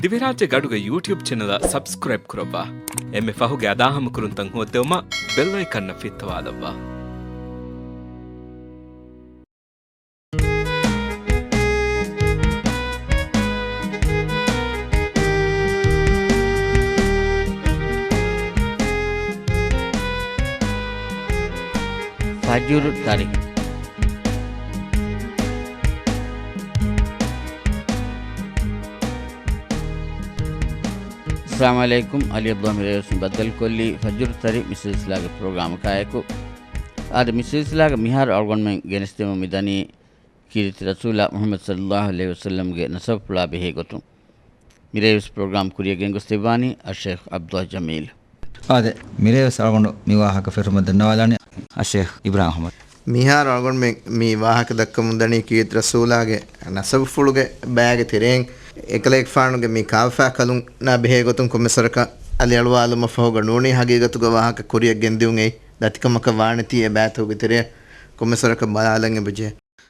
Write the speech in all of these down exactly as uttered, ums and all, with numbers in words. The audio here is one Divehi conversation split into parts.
ދިވެހިރާއްޖޭގެ އަޑުގެ ޔޫޓިއުބް ޗެނަލަށް ސަބްސްކްރައިބް ކުރައްވާ. އެންމެ ފަހުގެ އަދާހަމަކުރުންތައް ހޯއްދެވުމަށް ބެލް އައިކަންއަށް ފިއްތަވާލައްވާ. ފަޖުރު ތަރި. އައްސަލާމު ޢަލައިކުމް. ޢަލީ ޢަބްދުﷲ މިރޭވެސް ބައްދަލުކޮށްލީ ފަޖުރު ތަރި މި ސިލްސިލާގެ ޕްރޮގްރާމަކާއެކު. އާދެ، މި ސިލްސިލާގެ މިހާރު އަޅުގަނޑުމެން ގެނެސްދެމުން މިދަނީ ކީރިތި ރަސޫލާ މުޙައްމަދު ޞައްލައްލާހު ޢަލައިހި ވަސައްލަމްގެ ނަސަބުފުޅާ ބެހޭގޮތުން. މިރޭވެސް ޕްރޮގްރާމް ކުރިޔަށް ގެންގޮސްދެއްވާނީ އައްޝައިޚް ޢަބްދުﷲ ޖަމީލް. އާދެ، މިރޭވެސް އަޅުގަނޑު މި ވާހަކަ ފެށުމަށް ދަންނަވާލާނީ އައްޝައިޚް އިބްރާހިމް އަޙްމަދު. މިހާރު އަޅުގަނޑުމެން މި ވާހަކަ ދައްކަމުން ދަނީ ކީރިތި ރަސޫލާގެ ނަސަބުފުޅުގެ ބައިގެ ތެރެއިން އެކަލޭގެފާނުގެ މި ކާފާ ކަލުންނާ ބެހޭގޮތުން ކޮންމެސްވަރަކަށް އަލިއަޅުވާލުމަށްފަހުގަ ނޫނީ ހަގީގަތުގަ ވާހަކަ ކުރިޔަށް ގެންދިއުން އެއީ ދަތިކަމަކަށް ވާނެތީ އެ ބައިތަކުގެ ތެރެއަށް ކޮންމެސްވަރަކަށް ބަލާލަން އެބަޖެ.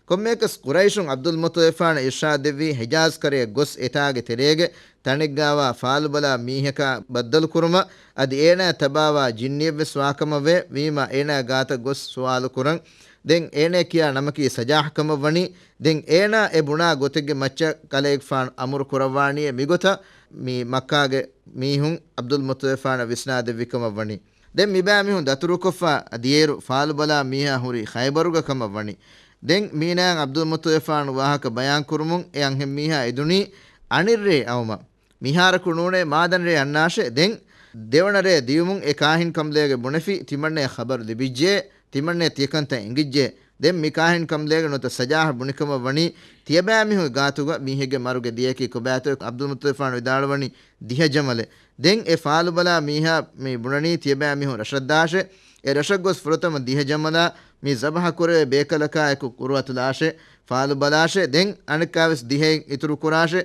ކޮންމެއަކަސް ޤުރައިޝުން ޢަބްދުލް މުޠްޠަލިބާނަށް އިރްޝާދް ދެއްވީ ޙިޖާޒް ކަރަޔަށް ގޮސް އެތާގެ ތެރޭގެ ތަނެއްގާވާ ފާލުބަލާ މީހަކާ ބައްދަލުކުރުމަށް، އަދި އޭނާ ތަބާވާ ޖިންނިއެއްވެސް ވާކަމަށްވޭ، ވީމާ އޭނާ ގާތަށް ގޮސް ސުވާލު ކުރަން. ދެން އޭނާ ކިޔާ ނަމަކީ ސަޖާހް ކަމަށްވަނީ. ދެން އޭނާ އެ ބުނާ ގޮތެއްގެ މައްޗަށް ކަލޭގެފާނު އަމުރު ކުރައްވާނީއޭ މިގޮތަށް މި މައްކާގެ މީހުން ޢަބްދުލް މުޠްޠަލިބާނަށް ވިސްނާދެއްވި ކަމަށްވަނީ. ދެން މިބައިމީހުން ދަތުރުކޮށްފަ ދިޔައިރު ފާލުބަލާ މީހާ ހުރީ ޚައިބަރުގަ ކަމަށްވަނީ. ދެން މީނާއަށް ޢަބްދުލް މުޠްޠަލިބާނު ވާހަކަ ބަޔާން ކުރުމުން އެ އަންހެން މީހާ އެދުނީ އަނެއް ރޭ އައުމަށް. މިހާރަކު ނޫނޭ މާދަން ރޭ އަންނާށޭ. ދެން ދެވަނަ ރޭ ދިޔުމުން އެ ކާހިން ކަނބުލޭގެ ބުނެފި ތިމަންނަޔަށް ޚަބަރު ލިބިއްޖެ، ތިމަންނަޔަށް ތިޔަކަންތައް އެނގިއްޖެ. ދެން މި ކާހިން ކަނބުލޭގެ ނުވަތަ ސަޖާހަށް ބުނިކަމަށް ވަނީ ތިޔަބައިމީހުންގެ ގާތުގަ މީހެއްގެ މަރުގެ ދިޔައަކީ ކޮބާތޯ؟ ޢަބްދުލް މުޠްޠަލިބާނު ވިދާޅުވަނީ ދިހަ ޖަމަލެއް. ދެން އެ ފާލުބަލާ މީހާ މި ބުނަނީ ތިޔަބައިމީހުން ރަށަށްދާށޭ. އެ ރަށަށް ގޮސް ފުރަތަމަ ދިހަ ޖަމަލާ މި ޒަބަޙަ ކުރެވޭ ބޭކަލަކާއެކު ކުރުއަތުލާށޭ، ފާލުބަލާށޭ. ދެން އަނެއްކާވެސް ދިހައިން އިތުރުކުރާށޭ.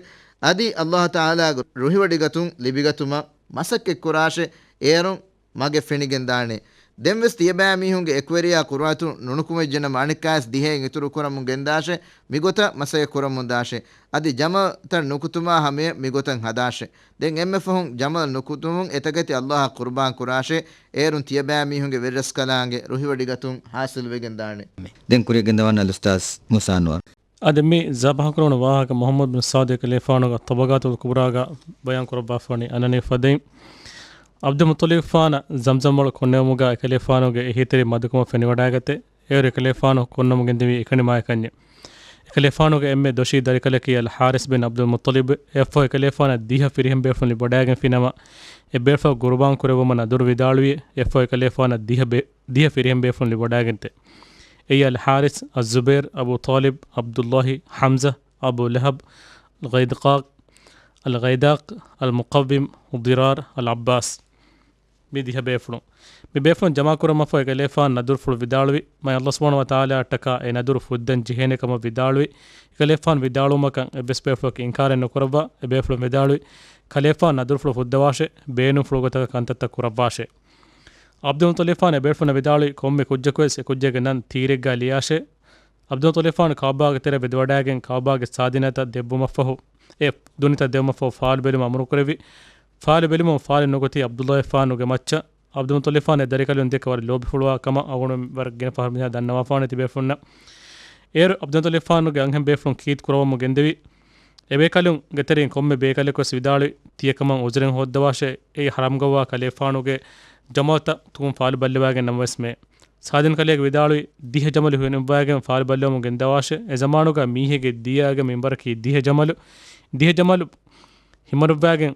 އަދި ﷲ ތަޢާލާގެ ރުހިވޮޑިގަތުން ލިބިގަތުމަށް މަސައްކަތްކުރާށޭ. އޭރުން މަގެއް ފެނިގެންދާނެ. ދެންވެސް ތިޔަބައިމީހުންގެ އެކުވެރިޔާ ކުރުއަތު ނުނުކުމެއްޖެނަމަ އަނެއްކާވެސް ދިހައިން އިތުރުކުރަމުން ގެންދާށޭ. މިގޮތަށް މަސައްކަތް ކުރަމުން ދާށޭ. އަދި ޖަމަލްތައް ނުކުތުމާ ހަމަޔަށް މިގޮތަށް ހަދާށޭ. ދެން އެންމެ ފަހުން ޖަމަލް ނުކުތުމުން އެތަކެތި ﷲއަށް ޤުރުބާން ކުރާށޭ. އޭރުން ތިޔަބައިމީހުންގެ ވެރިރަސްކަލާނގެ ރުހިވޮޑިގަތުން ޙާޞިލުވެގެންދާނެ. ދެން ކުރިޔަށް ގެންދަވާން އަލްއުސްތާޛް މޫސާ އަންވަރު. އަދި މި ޒަބަޙަ ކުރެވުނު ވާހަކަ މުޙައްމަދު ބިން ސަޢުދު އެކަލޭފާނުގެ ޠަބަޤާތުލް ކުބްރާގަ ބަޔާން ކުރައްވާފަވަނީ އަންނަނީ ފަދައިން. ޢަބްދުލް މުޠްޠަލިބާނަށް ޒަމްޒަމް ވަޅު ކޮންނެވުމުގަ އެކަލޭފާނުގެ އެހީތެރި މަދުކަމަށް ފެނިވަޑައިގަތެ. އޭރު އެކަލޭފާނު ކޮންނަމުން ގެންދެވީ އެކަނި މާތް ކަންޏެއް. އެކަލޭފާނުގެ އެންމެ ދޮށީ ދަރިކަލަކީ އަލް ޙާރިސް ބިން ޢަބްދުލް މުއްޠަލިބް. އެއަށްފަހު އެކަލޭފާނަށް ދިހަ ފިރިހެން ބޭފުޅުން ލިބިވަޑައިގެންފިނަމަ، އެ ބޭފުޅަށް ޤުރުބާން ކުރެއްވުމަށް ނަދުރު ވިދާޅުވި. އެއަށްފަހު އެކަލޭފާނަށް ދިހަ ބޭ-، ދިހަ ފިރިހެން ބޭފުޅުން ލިބިވަޑައިގެންތެ. އެއީ އަލް ޙާރިސް، އައްޒުބައިރު، އަބޫ ޠާލިބް، ޢަބްދުﷲ، ޙަމްޒަ، އަބޫ ލަހަބް، އަލް ޣައިދްޤާ، އަލް ޣައިދާޤް، އަލް މުޤައްވިމް، އަލް ޟިރާރް، އަލް ޢައްބާސް. މި ދިހަ ބޭފުޅުން. މި ބޭފުޅުން ޖަމާކުރުމަށްފަހު އެކަލޭފާނު ނަދުރުފުޅު ވިދާޅުވި. މާތް ﷲ ސުބްޙާނަހޫ ވަތަޢާލާއަށްޓަކާ އެ ނަދުރު ފުއްދަން ޖެހޭނެ ކަމަށް ވިދާޅުވި. އެކަލޭފާނު ވިދާޅުވުމަކަށް އެއްވެސް ބޭފުޅަކު އިންކާރެއް ނުކުރައްވާ، އެ ބޭފުޅުން ވިދާޅުވި، ކަލޭފާނު ނަދުރުފުޅު ފުއްދަވާށޭ، ބޭނުންފުޅު ގޮތަކަށް ކަންތައްތައް ކުރައްވާށޭ. ޢަބްދުލް މުއްޠަލިބާނު އެ ބޭފުޅުންނަށް ވިދާޅުވި، ކޮންމެ ކުއްޖަކުވެސް އެ ކުއްޖެއްގެ ނަން ތީރެއްގާ ލިޔާށޭ. ޢަބްދުލް މުއްޠަލިބާނު ކަޢުބާގެ ތެރެ ވެދިވަޑައިގެން ކަޢުބާގެ ސާދިންތައް ދެއްވުމަށްފަހު، އެ ދުނިތައް ދެއްވުމަށްފަހު ފާލު ބެލުމަށް އަމުރުކުރެއްވި. ފާލު ބެލުމުން ފާލު ނުކުތީ ޢަބްދުﷲފާނުގެ މައްޗަށް. ޢަބްދުލް މުއްޠަލިބާނު އެ ދަރިކަލުން ދެކެ ވަރަށް ލޯބިފުޅުވާ ކަމަށް އަޅުގަނޑު ވަރަށް ގިނަ ފަހަރު މިހާ ދަންނަވާފާނެ ތިބޭފުޅުންނަށް. އޭރު ޢަބްދުލް މުއްޠަލިބާނުގެ އަންހެން ބޭފުޅުން ކީތް ކުރައްވަމުން ގެންދެވި. އެބޭކަލުންގެ ތެރެއިން ކޮންމެ ބޭކަލަކުވެސް ވިދާޅުވި، ތިޔަކަމަށް ޢުޛުރެއް ހޯއްދަވާށޭ، އެއީ ޙަރާމްގައްވާ ކަލޭފާނުގެ ޖަމަލްތައް ތުކުން ފާލު ބައްލަވައިގެން ނަމަވެސްމެ. ސާދިން ކަލޭގެ ވިދާޅުވި، ދިހަ ޖަމަލު ހިނިއްވައިގެން ފާލު ބައްލަވަމުން ގެންދަވާށޭ، އެ ޒަމާނުގަ މީހެއްގެ ދިޔައިގެ މިންވަރަކީ ދިހަ ޖަމަލު، ދިހަ ޖަމަލު ހިމަނުއްވައިގެން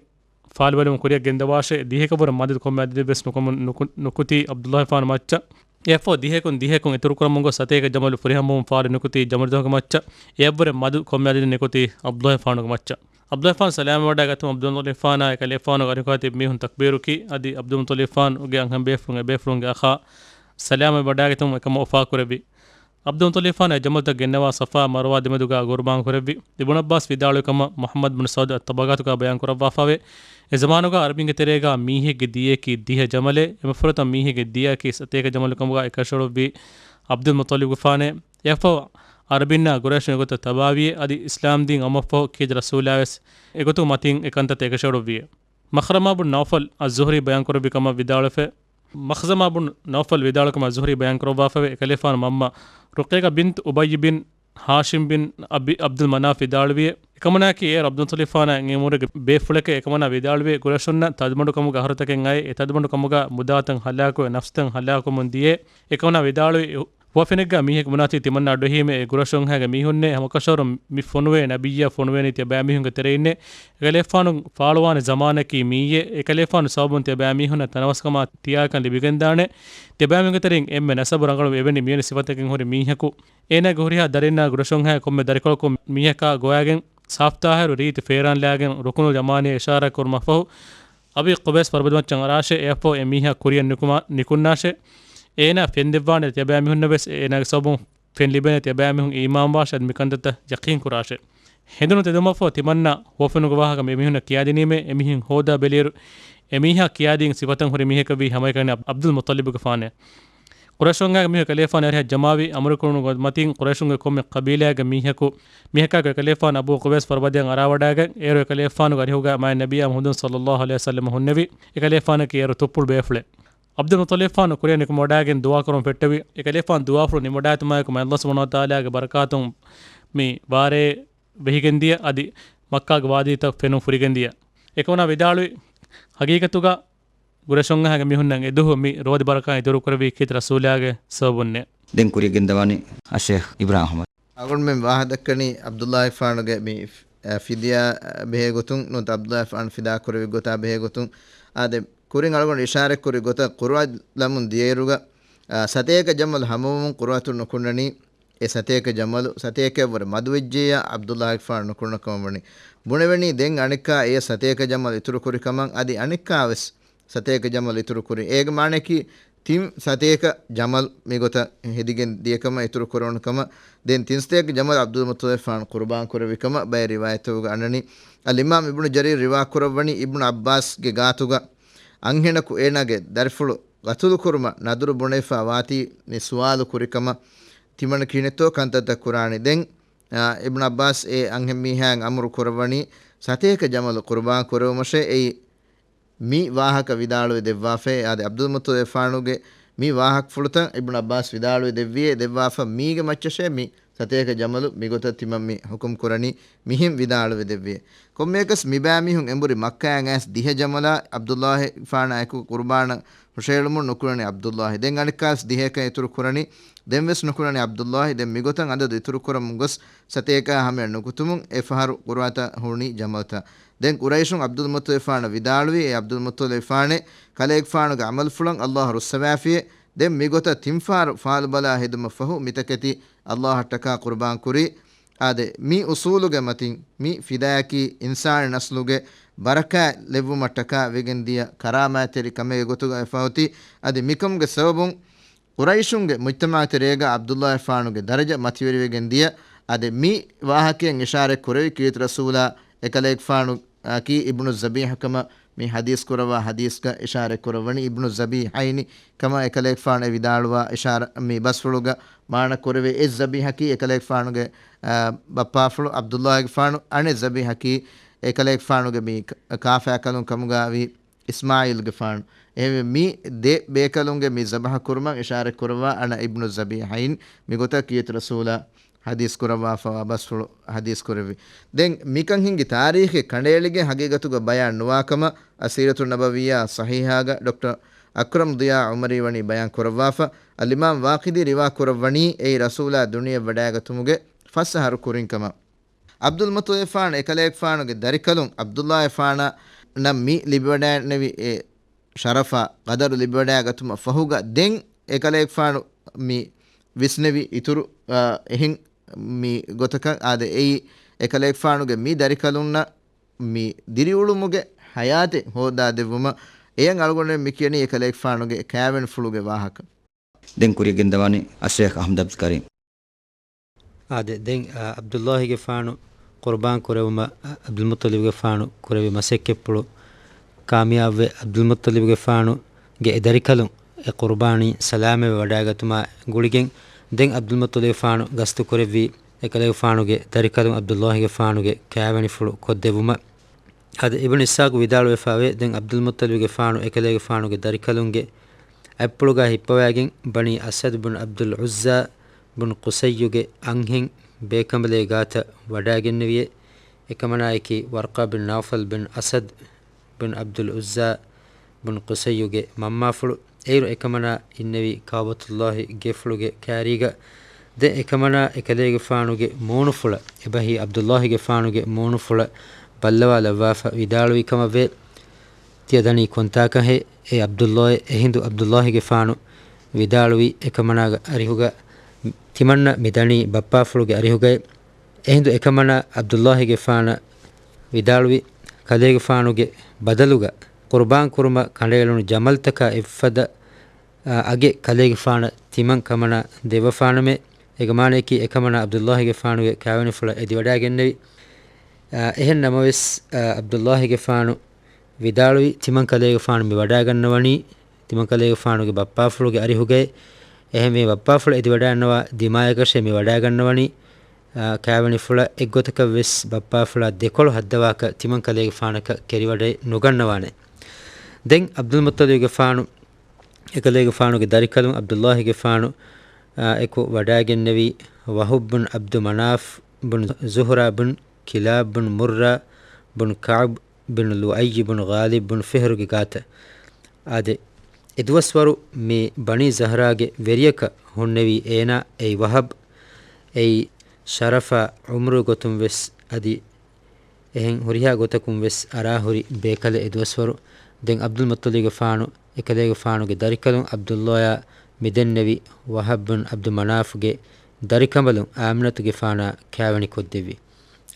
ފާލު ބައްލަވަމުން ކުރިއަށް ގެންދަވާށޭ، ދިހަކަށްވުރެ މަދު ކޮންމެ އަދަދެއްވެސް ނުކުމު-، ނުކު-، ނުކުތީ ޢަބްދުﷲފާނު މައްޗަށް. އެއަށްފަހު ދިހައަކުން ދިހައަކުން އިތުރުކުރަމުން ގޮސް ސަތޭކަ ޖަމަލު ފުރިހަމަވުމުން ފާލު ނުކުތީ ޖަމަލުތަކުގެ މައްޗަށް. އެއަށްވުރެ މަދު ކޮންމެ އަދަދެއް ނުކުތީ ޢަބްދުﷲފާނުގެ މައްޗަށް. ޢަބްދުﷲފާނު ސަލާމަތް ވަޑައިގަތުމުން ޢަބްދުލް މުއްޠަލިބާނާ އެކަލޭފާނުގެ އަރިހުގަ ތިބި މީހުން ތަކްބީރުކީ، އަދި ޢަބްދުލް މުއްޠަލިބާނުގެ އަންހެން ބޭފުޅުން އެބޭފުޅުންގެ އަޚާ ސަލާމަތް ވަޑައިގަތުމުން އެކަމަށް އުފާކުރެއްވި. ޢަބްދުލް މުއްޠަލިބާން އެ ޖަމަލުތައް ގެންނަވާ ޞަފާ މަރުވާ ދެމެދުގާ ޤުރުބާން ކުރެއްވި. އިބްނު ޢައްބާސް ވިދާޅުވި ކަމަށް މުޙައްމަދު ބިން ސަޢުދު އައްޠަބަޤާތުގާ ބަޔާން ކުރައްވާފަވޭ. އެ ޒަމާނުގާ ޢަރަބިންގެ ތެރޭގާ މީހެއްގެ ދިޔައަކީ ދިހަ ޖަމަލެއް. އެންމެ ފުރަތަމަ މީހެއްގެ ދިޔައަކީ ސަތޭކަ ޖަމަލު ކަމުގާ އެކަށައުޅުއްވީ ޢަބްދުލް މުއްޠަލިބުގެފާނޭ. އެއަށްފަހު ޢަރަބިންނާ ގުރައިޝުން އެގޮތަށް ތަބާވިއޭ، އަދި އިސްލާމްދީން އައުމަށްފަހު ކީރިތި ރަސޫލާވެސް އެގޮތުން މަތީން އެކަންތައްތައް އެކަށައުޅުއްވިއޭ. މަޚްރަމާ ބުން ނައުފަލް އައްޒުހުރީ ބަޔާންކުރެއްވި ކަމަށް ވިދާޅުވެފަ، މަޚްރަމާ ބުން ނައުފަލް ވިދާޅުކަމަށް އައްޒުހުރީ ބަޔާންކުރައްވާފައިވޭ، އެކަލޭފާނު މަންމަ ރުޤައްޔަ ބިންތު އުބައްޔު ބިން ހާޝިމް ބިން އަބި ޢަބްދުލް މަނާފް ވިދާޅުވިއޭ، އެކަމަނާއަކީ އޭރު ޢަބްދުލް މުޠަލިބާނާ އެނގޭ އުމުރުގެ ބޭފުޅެކޭ. އެކަމަނާ ވިދާޅުވިއޭ، ގުރައިޝުންނަށް ތަދުމަޑުކަމުގެ އަހަރުތަކެއް އައޭ، އެ ތަދުމަޑުކަމުގަ މުދާތައް ހަލާކުވެ، ނަފްސުތައް ހަލާކުވަމުން ދިޔޭ. އެކަމަނާ ވިދާޅުވި، ހުވަފެނެއްގަ މީހެއް ބުނާތީ ތިމަންނަ އަޑުއެހީމޭ، އެ ގުރައިޝުންހާގެ މީހުންނޭ، ހަމަކަށަވަރުން މި ފޮނުވޭ ނަބިއްޔާ ފޮނުވޭނީ ތިޔަބައިމީހުންގެ ތެރެއިންނޭ. އެކަލޭފާނު ފާޅުވާނެ ޒަމާނަކީ މިއީއޭ. އެކަލޭފާނު ސަބަބުން ތިޔަބައިމީހުންނަށް ތަނަވަސްކަމާ ތިޔާކަން ލިބިގެންދާނެ. ތިޔަބައިމީހުންގެ ތެރެއިން އެންމެ ނަސަބު ރަނގަޅު އެވެނި މިވެނި ސިފަތަކެއް ހުރި މީހަކު، އޭނާގެ ހުރިހާ ދަރިންނާ ގުރައިޝުންހާ ކޮންމެ ދަރިކޮޅަކު މީހަކާ ގޮވާގެން، ސާފްތާހިރު ރީތި ފޭރާން ލާގެން، ރުކުނުލް ޔަމާނީއަށް އިޝާރާތް ކުރުމަށްފަހު، އަބީ ޤުބައިސް ފަރުބަދަމައްޗަށް އަރާށޭ. އެއަށްފަހު އެ މީހާ ކުރިއަށް ނިކުމާ، ނިކުންނާށޭ. އޭނާ ފެން ދެއްވާނެ ތިޔަބައިމީހުންނަށް ވެސް، އޭނާގެ ސަބަބުން ފެން ލިބޭނެ ތިޔަބައިމީހުން އީމާންވާށޭ، އަދި މިކަންތައްތައް ޔަޤީން ކުރާށޭ. ހެނދުނު ތެދުމަށްފަހު ތިމަންނަ ހުވަފެނުގެ ވާހަކަ އެމީހުންނަށް ކިޔާދިނީމޭ. އެމީހުން ހޯދާ ބެލިއިރު، އެމީހާ ކިޔާދިން ސިފަތައް ހުރި މީހަކަށްވީ ހަމައެކަނި ޢަބްދުލް މުޠަލިބުގެފާނޭ. ޤުރައިޝުންގެ މީހުން އެކަލޭފާނު އަރިހަށް ޖަމާވި އަމުރުކުރުމުގެ މަތިން ޤުރައިޝުންގެ ކޮންމެ ޤަބީލާގެ މީހަކު، މީހަކާގެ އެކަލޭފާނު އަބޫ ޤުބައިސް ފަރުބަދައަށް އަރާވަޑައިގެން، އޭރު އެކަލޭފާނުގެ އަރިހުގަ މާތް ނަބިއްޔާ މުޙައްމަދު ޞައްލައްލާހު ޢަލައިހި ވަސައްލަމަ ހުންނެވި. އެކަލޭފާނަކީ އޭރު ތުއްޕުޅު ބޭފުޅެއް. ޢަބްދުލް މުޠަލިބާނު ކުރިއަށް ނިކުމެވަޑައިގެން ދުޢާކުރުން ފެއްޓެވި. އެކަލޭފާނު ދުޢާފުޅު ނިމިވަޑައިގަތުމާއެކު މާތް ﷲ ސުބްޙާނަހޫ ވަތަޢާލާގެ ބަރަކާތުން މި ވާރޭ ވެހިގެންދިޔަ، އަދި މައްކާގެ ވާދީތައް ފެނުން ފުރިގެންދިޔަ. އެކަމަނާ ވިދާޅުވި، ޙަޤީޤަތުގަ ޤުރައިޝުންގެ މީހުންނަށް އެދުވަހު މި ރޯދި ބަރަކާތް އިތުރުކުރެއްވީ ކީރިތި ރަސޫލާގެ ސަބަބުންނޭ. ދެން ކުރިއަށް ގެންދަވާނީ އައްޝައިޚް އިބްރާހިމް އަޙްމަދު. އަޅުގަނޑުމެން ވާހަކަ ދައްކަނީ ޢަބްދުﷲގެފާނުގެ މި، އަ، ފިދިޔާ ބެހޭ ގޮތުން ނުވަތަ ޢަބްދުﷲގެފާނު ފިދާ ކުރެވި ގޮތާ ބެހޭ ގޮތުން. އާދެ، ކުރިން އަޅުގަނޑު އިޝާރަތް ކުރި ގޮތަށް ޤުރުއާން ލަމުން ދިޔައިރުގަ، އަ، ސަތޭކަ ޖަމަލު ހަމަވަމުން ޤުރުއާތު ނުކުންނަނީ. އެ ސަތޭކަ ޖަމަލު ސަތޭކައަށްވުރެ މަދުވެއްޖެޔާ ޢަބްދުﷲގެފާނު ނުކުންނަ ކަމަށް ވަނީ. ބުނެވެނީ ދެން އަނެއްކާ އެ ސަތޭކަ ޖަމަލު އިތުރު ކުރި ކަމަށް، އަދި އަނެއްކާވެސް ސަތޭކަ ޖަމަލު އިތުރު ކުރި. އޭގެ މާނައަކީ ތިން ސަތޭކަ ޖަމަލު މިގޮތަށް ހެދިގެން ދިޔަ ކަމަށް، އިތުރު ކުރެވުނު ކަމަށް. ދެން ތިން ސަތޭކަ ޖަމަލު ޢަބްދުލް މުޠަލިބާން ޤުރުބާން ކުރެއްވި ކަމަށް ބައެއް ރިވާޔަތްތަކުގަ އަންނަނީ. އަލްއިމާމް އިބްނު ޖަރީރް ރިވާ ކުރައްވަނީ އިބްނު ޢައްބާސްގެ ގާތުގަ އަންހެނަކު އޭނާގެ ދަރިފުޅު ޤަތުލު ކުރުމަށް ނަދުރު ބުނެފަ ވާތީ މި ސުވާލު ކުރި ކަމަށް، ތިމަން ކިހިނެއްތޯ ކަންތައްތައް ކުރާނީ. ދެން، އާ، އިބްނު ޢައްބާސް އެ އަންހެން މީހާއަށް އަމުރު ކުރައްވަނީ ސަތޭކަ ޖަމަލު ޤުރުބާން ކުރެވުމަށޭ. އެއީ މި ވާހަކަ ވިދާޅުވެ ދެއްވާފައި. އާދެ، ޢަބްދުލް މުޠަލިބާނުގެ މި ވާހަކަފުޅުތައް އިބްނު ޢައްބާސް ވިދާޅުވެ ދެއްވިއޭ، ދެއްވާފަ މީގެ މައްޗަށޭ މި ސަތޭކަ ޖަމަލު މިގޮތަށް ތިމަން މި ޙުކުމް ކުރަނީ މިހެން ވިދާޅުވެ ދެއްވިއޭ. ކޮންމެއަކަސް މިބައިމީހުން އެނބުރި މައްކާއަށް އައިސް ދިހަ ޖަމަލާ ޢަބްދުﷲގެފާނާއެކު ޤުރުބާނަށް ހުށަހެޅުމުން ނުކުންނަނީ ޢަބްދުﷲ. ދެން އަނެއްކާވެސް ދިހައަކަށް އިތުރު ކުރަނީ. ދެންވެސް ނުކުންނަނީ ޢަބްދުﷲ. ދެން މިގޮތަށް އަދަދު އިތުރު ކުރަމުން ގޮސް ސަތޭކަ ހަމަޔަށް ނުކުތުމުން އެ ފަހަރު ޤުރުއާތަށް ހުންނީ ޖަމަލުތައް. ދެން ޤުރައިޝުން ޢަބްދުލް މުޠަލިބާނަށް ވިދާޅުވީ، އޭ ޢަބްދުލް މުޠަލިބާނޭ، ކަލޭގެފާނުގެ ޢަމަލުފުޅަށް ﷲ ރުއްސަވާފިއޭ. ދެން މިގޮތަށް ތިން ފަހަރު ފާލުބަލާ ހެދުމަށް ފަހު މިތަކެތި ﷲއަށްޓަކާ ޤުރުބާން ކުރީ. އާދެ، މި އުޞޫލުގެ މަތިން މި ފިދާއަކީ އިންސާނީ ނަސްލުގެ ބަރަކާތް ލެއްވުމަށްޓަކާ ވެގެން ދިޔަ ކަރާމާތްތެރި ކަމެއްގެ ގޮތުގައި ފަހުތީ. އަދި މިކަމުގެ ސަބަބުން ޤުރައިޝުންގެ މުޖްތަމަޢު ތެރޭގަ ޢަބްދުﷲގެފާނުގެ ދަރަޖަ މަތިވެރިވެގެން ދިޔަ. އާދެ، މި ވާހަކައިން އިޝާރަތް ކުރެވި ކީރިތި ރަސޫލާ އެކަލޭގެފާނު އަކީ އިބްނު ޒަބީޙް ކަމަށް މި ޙަދީޘް ކުރައްވާ ޙަދީޘްގަ އިޝާރަތް ކުރައްވަނީ. އިބްނު ޒަބީޙައިނި ކަމަށް އެކަލޭގެފާނު އެ ވިދާޅުވާ އިޝާރަ-، މި ބަސްފުޅުގަ މާނަ ކުރެވޭ. އެއް ޒަބީޙަކީ އެކަލޭގެފާނުގެ، އާ، ބައްޕާފުޅު ޢަބްދުﷲގެފާނު، އަނެއް ޒަބީޙަކީ އެކަލޭގެފާނުގެ މި ކާ-، ކާފައިކަލުން ކަމުގައިވީ އިސްމާޢީލްގެފާނު. އެހެންވެ، މި ދެ ބޭކަލުންގެ މި ޒަބަޙަ ކުރުމަށް އިޝާރަތް ކުރައްވާ އަންނަ އިބްނު ޒަބީޙައިން މިގޮތަށް ކީރިތި ރަސޫލާ ޙަދީޘް ކުރައްވާފަވާ ބަސްފުޅު ޙަދީޘް ކުރެއްވި. ދެން މިކަން ހިނގި ތާރީޚެއް ކަނޑައެޅިގެން ޙަޤީޤަތުގަ ބަޔާން ނުވާ ކަމަށް އައްސީރަތު ނަބަވިއްޔާ ޞަޙީޙާގަ ޑޮކްޓަރ އަކްރަމް ޟިޔާ ޢުމަރީ ވަނީ ބަޔާން ކުރައްވާފަ. އަލްއިމާމް ވާޤިދީ ރިވާ ކުރައްވަނީ އެއީ ރަސޫލާ ދުނިޔެ ވަޑައިގަތުމުގެ ފަސް އަހަރު ކުރިން ކަމަށް. ޢަބްދުލް މުޠަލިބާން އެކަލޭގެފާނުގެ ދަރިކަލުން ޢަބްދުﷲގެފާނަށް މި ލިބިވަޑައިގެންނެވި އެ ޝަރަފާ ޤަދަރު ލިބިވަޑައިގަތުމަށް ފަހުގަ ދެން އެކަލޭގެފާނު މި ވިސްނެވި އިތުރު، އާ، އެހެން މި ގޮތަކަށް އާދެ، އެއީ އެކަލޭގެފާނުގެ މި ދަރިކަލުންނަށް މި ދިރިއުޅުމުގެ ޙަޔާތެއް ހޯދާދެއްވުމަށް އެޔަށް އަޅުގަނޑުމެން މި ކިޔަނީ އެކަލޭގެފާނުގެ ކާވެނިފުޅުގެ ވާހަކަ. ދެން ކުރިއަށް ގެންދަވާނީ އައްޝައިޚް އަޙްމަދު ޢަބްދުލް ކަރީމް. އާދެ، ދެން، އާ، ޢަބްދުﷲގެފާނު ޤުރުބާން ކުރެވުމަށް، އާ، ޢަބްދުލް މުއްޠަލިބުގެފާނު ކުރެއްވި މަސައްކަތްޕުޅު ކާމިޔާބުވެ، ޢަބްދުލް މުއްޠަލިބުގެފާނުގެ އެ ދަރިކަލުން އެ ޤުރުބާނީ ސަލާމަތްވެ ވަޑައިގަތުމާ ގުޅިގެން، ދެން ޢަބްދުލްމުއްޠަލިބުގެފާނު ގަސްތު ކުރެއްވީ އެކަލޭގެފާނުގެ ދަރިކަލުން ޢަބްދުﷲގެފާނުގެ ކާވެނިފުޅު ކޮށްދެއްވުމަށް. އަދި އިބްނު އިސްޙާޤު ވިދާޅުވެފާވޭ، ދެން ޢަބްދުލްމުއްޠަލިބުގެފާނު އެކަލޭގެފާނުގެ ދަރިކަލުންގެ އަތްޕުޅުގާ ހިއްޕަވައިގެން ބަނީ އަސަދު ބުން ޢަބްދުލް ޢުއްޒާ ބުން ޤުޞައްޔުގެ އަންހެން ބޭކަނބަލޭ ގާތަށް ވަޑާގެންނެވިއޭ. އެކަމަނާއަކީ ވަރްޤާ ބިން ނައުފަލް ބިން އަސަދު ބިން ޢަބްދުލް ޢުއްޒާ ބުން ޤުޞައްޔުގެ މަންމާފުޅު. އޭރު އެކަމަނާ އިންނެވީ ކަޢުބަތުﷲ ގެފުޅުގެ ކާރީގަ. ދެން އެކަމަނާ އެކަލޭގެފާނުގެ މޫނުފުޅަށް، އެބަހީ ޢަބްދުﷲގެފާނުގެ މޫނުފުޅަށް ބައްލަވާލައްވާފަ ވިދާޅުވި ކަމަށްވޭ. ތިޔަ ދަނީ ކޮންތާކަށްހޭ؟ އޭ ޢަބްދުﷲ، އެހިނދު ޢަބްދުﷲގެފާނު ވިދާޅުވީ އެކަމަނާގެ އަރިހުގަ، ތިމަންނަ މި ދަނީ ބައްޕާފުޅުގެ އަރިހުގައޭ. އެހިނދު އެކަމަނާ ޢަބްދުﷲގެފާނަށް ވިދާޅުވި، ކަލޭގެފާނުގެ ބަދަލުގަ ޤުރުބާން ކުރުމަށް ކަނޑައެޅުނު ޖަމަލްތަކާ އެއްފަދަ، އަ، އަގެއް ކަލޭގެފާނަށް ތިމަން ކަމަނާ ދެއްވަފާނަމޭ. އޭގެ މާނަޔަކީ އެކަމަނާ ޢަބްދުﷲގެފާނުގެ ކާވެނިފުޅަށް އެދިވަޑައިގެންނެވި. އަ، އެހެން ނަމަވެސް، އަ، ޢަބްދުﷲގެފާނު ވިދާޅުވި، ތިމަން ކަލޭގެފާނު މި ވަޑާގަންނަވަނީ ތިމަން ކަލޭގެފާނުގެ ބައްޕާފުޅުގެ އަރިހުގައޭ. އެހެންވެ ބައްޕާފުޅަށް އެދިވަޑައިގަންނަވާ ދިމާޔަކަށޭ މި ވަޑާގަންނަވަނީ. އާ، ކާވެނިފުޅަށް އެއްގޮތަކަށް ވެސް ބައްޕާފުޅާ ދެކޮޅު ހައްދަވާކަށް ތިމަން ކަލޭގެފާނަކަށް ކެރިވަޑައެއް ނުގަންނަވާނެ. ދެން ޢަބްދުލްމުއްޠަލިބުގެފާނު އެކަލޭގެފާނުގެ ދަރިކަލުން ޢަބްދުﷲގެފާނު، އާ، އެކު ވަޑާގެންނެވީ ވަހުބް ބުން ޢަބްދު މަނާފް ބުން ޒުހްރާ ބުން ކިލާބް ބުން މުއްރާ ބުން ކަޢުބް ބިން ލުއައްޔި ބިން ޣާލިބް ބިން ފިހްރުގެ ގާތަށް. އާދެ، އެދުވަސްވަރު މި ބަނީ ޒަހްރާގެ ވެރިޔަކަށް ހުންނެވީ އޭނާ އެއީ ވަހަބް، އެއީ ޝަރަފާ ޢުމުރު ގޮތުން ވެސް އަދި އެހެން ހުރިހާ ގޮތަކުން ވެސް އަރާހުރި ބޭކަލެއް އެދުވަސްވަރު. ދެން ޢަބްދުލްމުއްޠަލިބުގެފާނު އެކަލޭގެފާނުގެ ދަރިކަލުން ޢަބްދުﷲއާ މިދެންނެވި ވަހަބް ބިން ޢަބްދު މަނާފްގެ ދަރިކަނބަލުން އާމިނަތުގެފާނާ ކާވެނިކޮށްދެއްވި.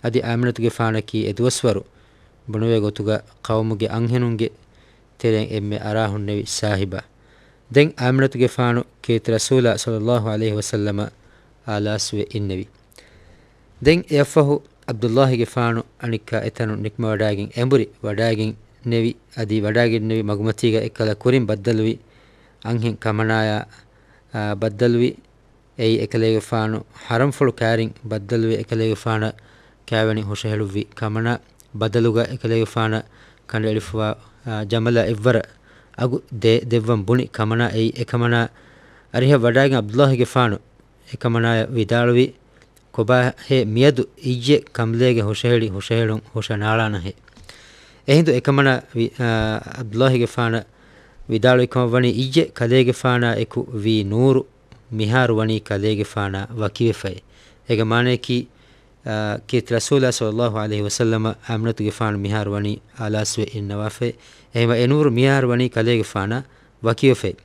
އަދި އާމިނަތުގެފާނަކީ އެދުވަސްވަރު ބުނެވޭ ގޮތުގަ ޤައުމުގެ އަންހެނުންގެ ތެރެއިން އެންމެ އަރާ ހުންނެވި ސާހިބާ. ދެން އާމިނަތުގެފާނު ކީރިތި ރަސޫލާ ޞައްލަﷲ ޢަލައިހި ވަސައްލަމަށް އާލާސްވެ އިންނެވި. ދެން އެއަށްފަހު ޢަބްދުﷲގެފާނު އަނެއްކާ އެތަނުން ނިކުމެވަޑައިގެން އެނބުރި ވަޑައިގެންނެވި. އަދި ވަޑައިގެންނެވި މަގުމަތީގަ އެއްކަލަ ކުރިން ބައްދަލުވި އަންހެން ކަމަނާޔާ، އާ، ބައްދަލުވި. އެއީ އެކަލޭގެފާނު ޙަރަމްފުޅު ކާރިން ބައްދަލުވި އެކަލޭގެފާނަށް ކާވެނި ހުށަހެޅުއްވި ކަމަނާ ބަދަލުގަ އެކަލޭގެފާނަށް ކަނޑައެޅިފަވާ، އާ، ޖަމަލާ އެއްވަރަށް އަގު ދޭ ދެއްވަން ބުނި ކަމަނާ އެއީ އެކަމަނާ އަރިހަށް ވަޑައިގެން ޢަބްދުﷲގެފާނު އެކަމަނާޔަށް ވިދާޅުވީ، ކޮބާހޭ މިއަދު އިއްޔެ ކަނބަލޭގެ ހުށަހެޅި ހުށަހެޅުން ހުށަނާޅާނަހޭ؟ އެހިނދު އެކަމަނާ ވި-، އާ، ޢަބްދުﷲގެފާނަށް ވިދާޅުވި ކަމަށް ވަނީ އިއްޔެ ކަލޭގެފާނާ އެކު ވީ ނޫރު މިހާރު ވަނީ ކަލޭގެފާނާ ވަކިވެފައޭ. އޭގެ މާނަޔަކީ، އާ، ކީރިތި ރަސޫލާ ޞައްލަﷲ ޢަލައިހި ވަސައްލަމަށް އާމިނަތުގެފާނު މިހާރު ވަނީ އާލާސްވެ އިންނަވާފައޭ. އެހެންވެ އެ ނޫރު މިހާރު ވަނީ ކަލޭގެފާނާ ވަކިވެފައޭ.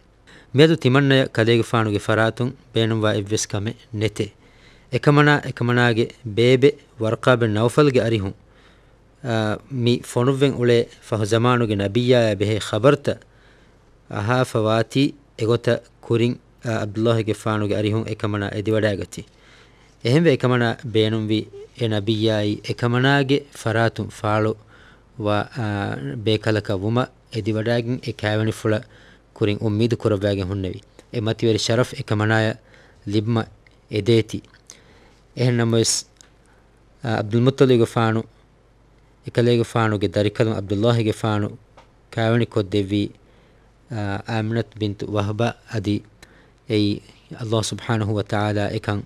މިއަދު ތިމަންނަޔަށް ކަލޭގެފާނުގެ ފަރާތުން ބޭނުންވާ އެއްވެސް ކަމެއް ނެތޭ. އެކަމަނާ، އެކަމަނާގެ ބޭބެ ވަރްޤާ ބިން ނައުފަލްގެ އަރިހުން، އާ، މި ފޮނުއްވެން އުޅޭ ފަހު ޒަމާނުގެ ނަބިއްޔާޔާ ބެހޭ ޚަބަރުތައް އަހާފަ ވާތީ އެގޮތަށް ކުރިން، އާ، ޢަބްދުﷲގެފާނުގެ އަރިހުން އެކަމަނާ އެދިވަޑައިގަތީ. އެހެންވެ އެކަމަނާ ބޭނުންވީ އެ ނަބިއްޔާއީ އެކަމަނާގެ ފަރާތުން ފާޅުވާ، އާ، ބޭކަލަކަށް ވުމަށް އެދިވަޑައިގެން އެ ކާވެނިފުޅަށް ކުރިން އުއްމީދު ކުރައްވައިގެން ހުންނެވި. އެ މަތިވެރި ޝަރަފް އެކަމަނާޔަށް ލިބުމަށް އެދޭތީ. އެހެން ނަމަވެސް، އާ، ޢަބްދުލްމުއްޠަލިބުގެފާނު އެކަލޭގެފާނުގެ ދަރިކަލުން ޢަބްދުﷲގެފާނު ކާވެނިކޮށްދެއްވީ، އާ، އާމިނަތު ބިންތު ވަހްބާ. އަދި އެއީ ﷲ ސުބްޙާނަހޫ ވަތަޢާލާ އެކަން،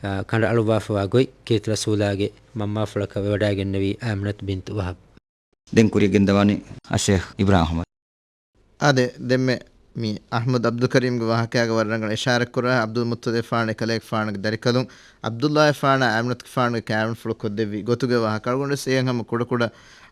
އާ، ކަނޑައަޅުއްވާފަވާ ގޮތް ކީރިތި ރަސޫލާގެ މަންމާފުޅަކަށް ވެވަޑައިގެންނެވީ އާމިނަތު ބިންތު ވަހްބް. ދެން ކުރިއަށް ގެންދަވާނީ އައްޝައިޚް އިބްރާހިމް އަޙްމަދު. އާދެ، ދެންމެ މި އަޙްމަދު ޢަބްދުލް ކަރީމްގެ ވާހަކައިގެ ވަރަށް ރަނގަޅަށް އިޝާރަތް ކުރާ، ޢަބްދުލް މުއްޠަލިބުގެފާނު އެކަލޭގެފާނުގެ ދަރިކަލުން ޢަބްދުﷲގެފާނާ އާމިނަތުގެފާނުގެ ކާވެނިފުޅު ކޮށްދެއްވި ގޮތުގެ ވާހަކަ. އަޅުގަނޑު ވެސް އެހެން ހަމަ ކުޑަކުޑަ،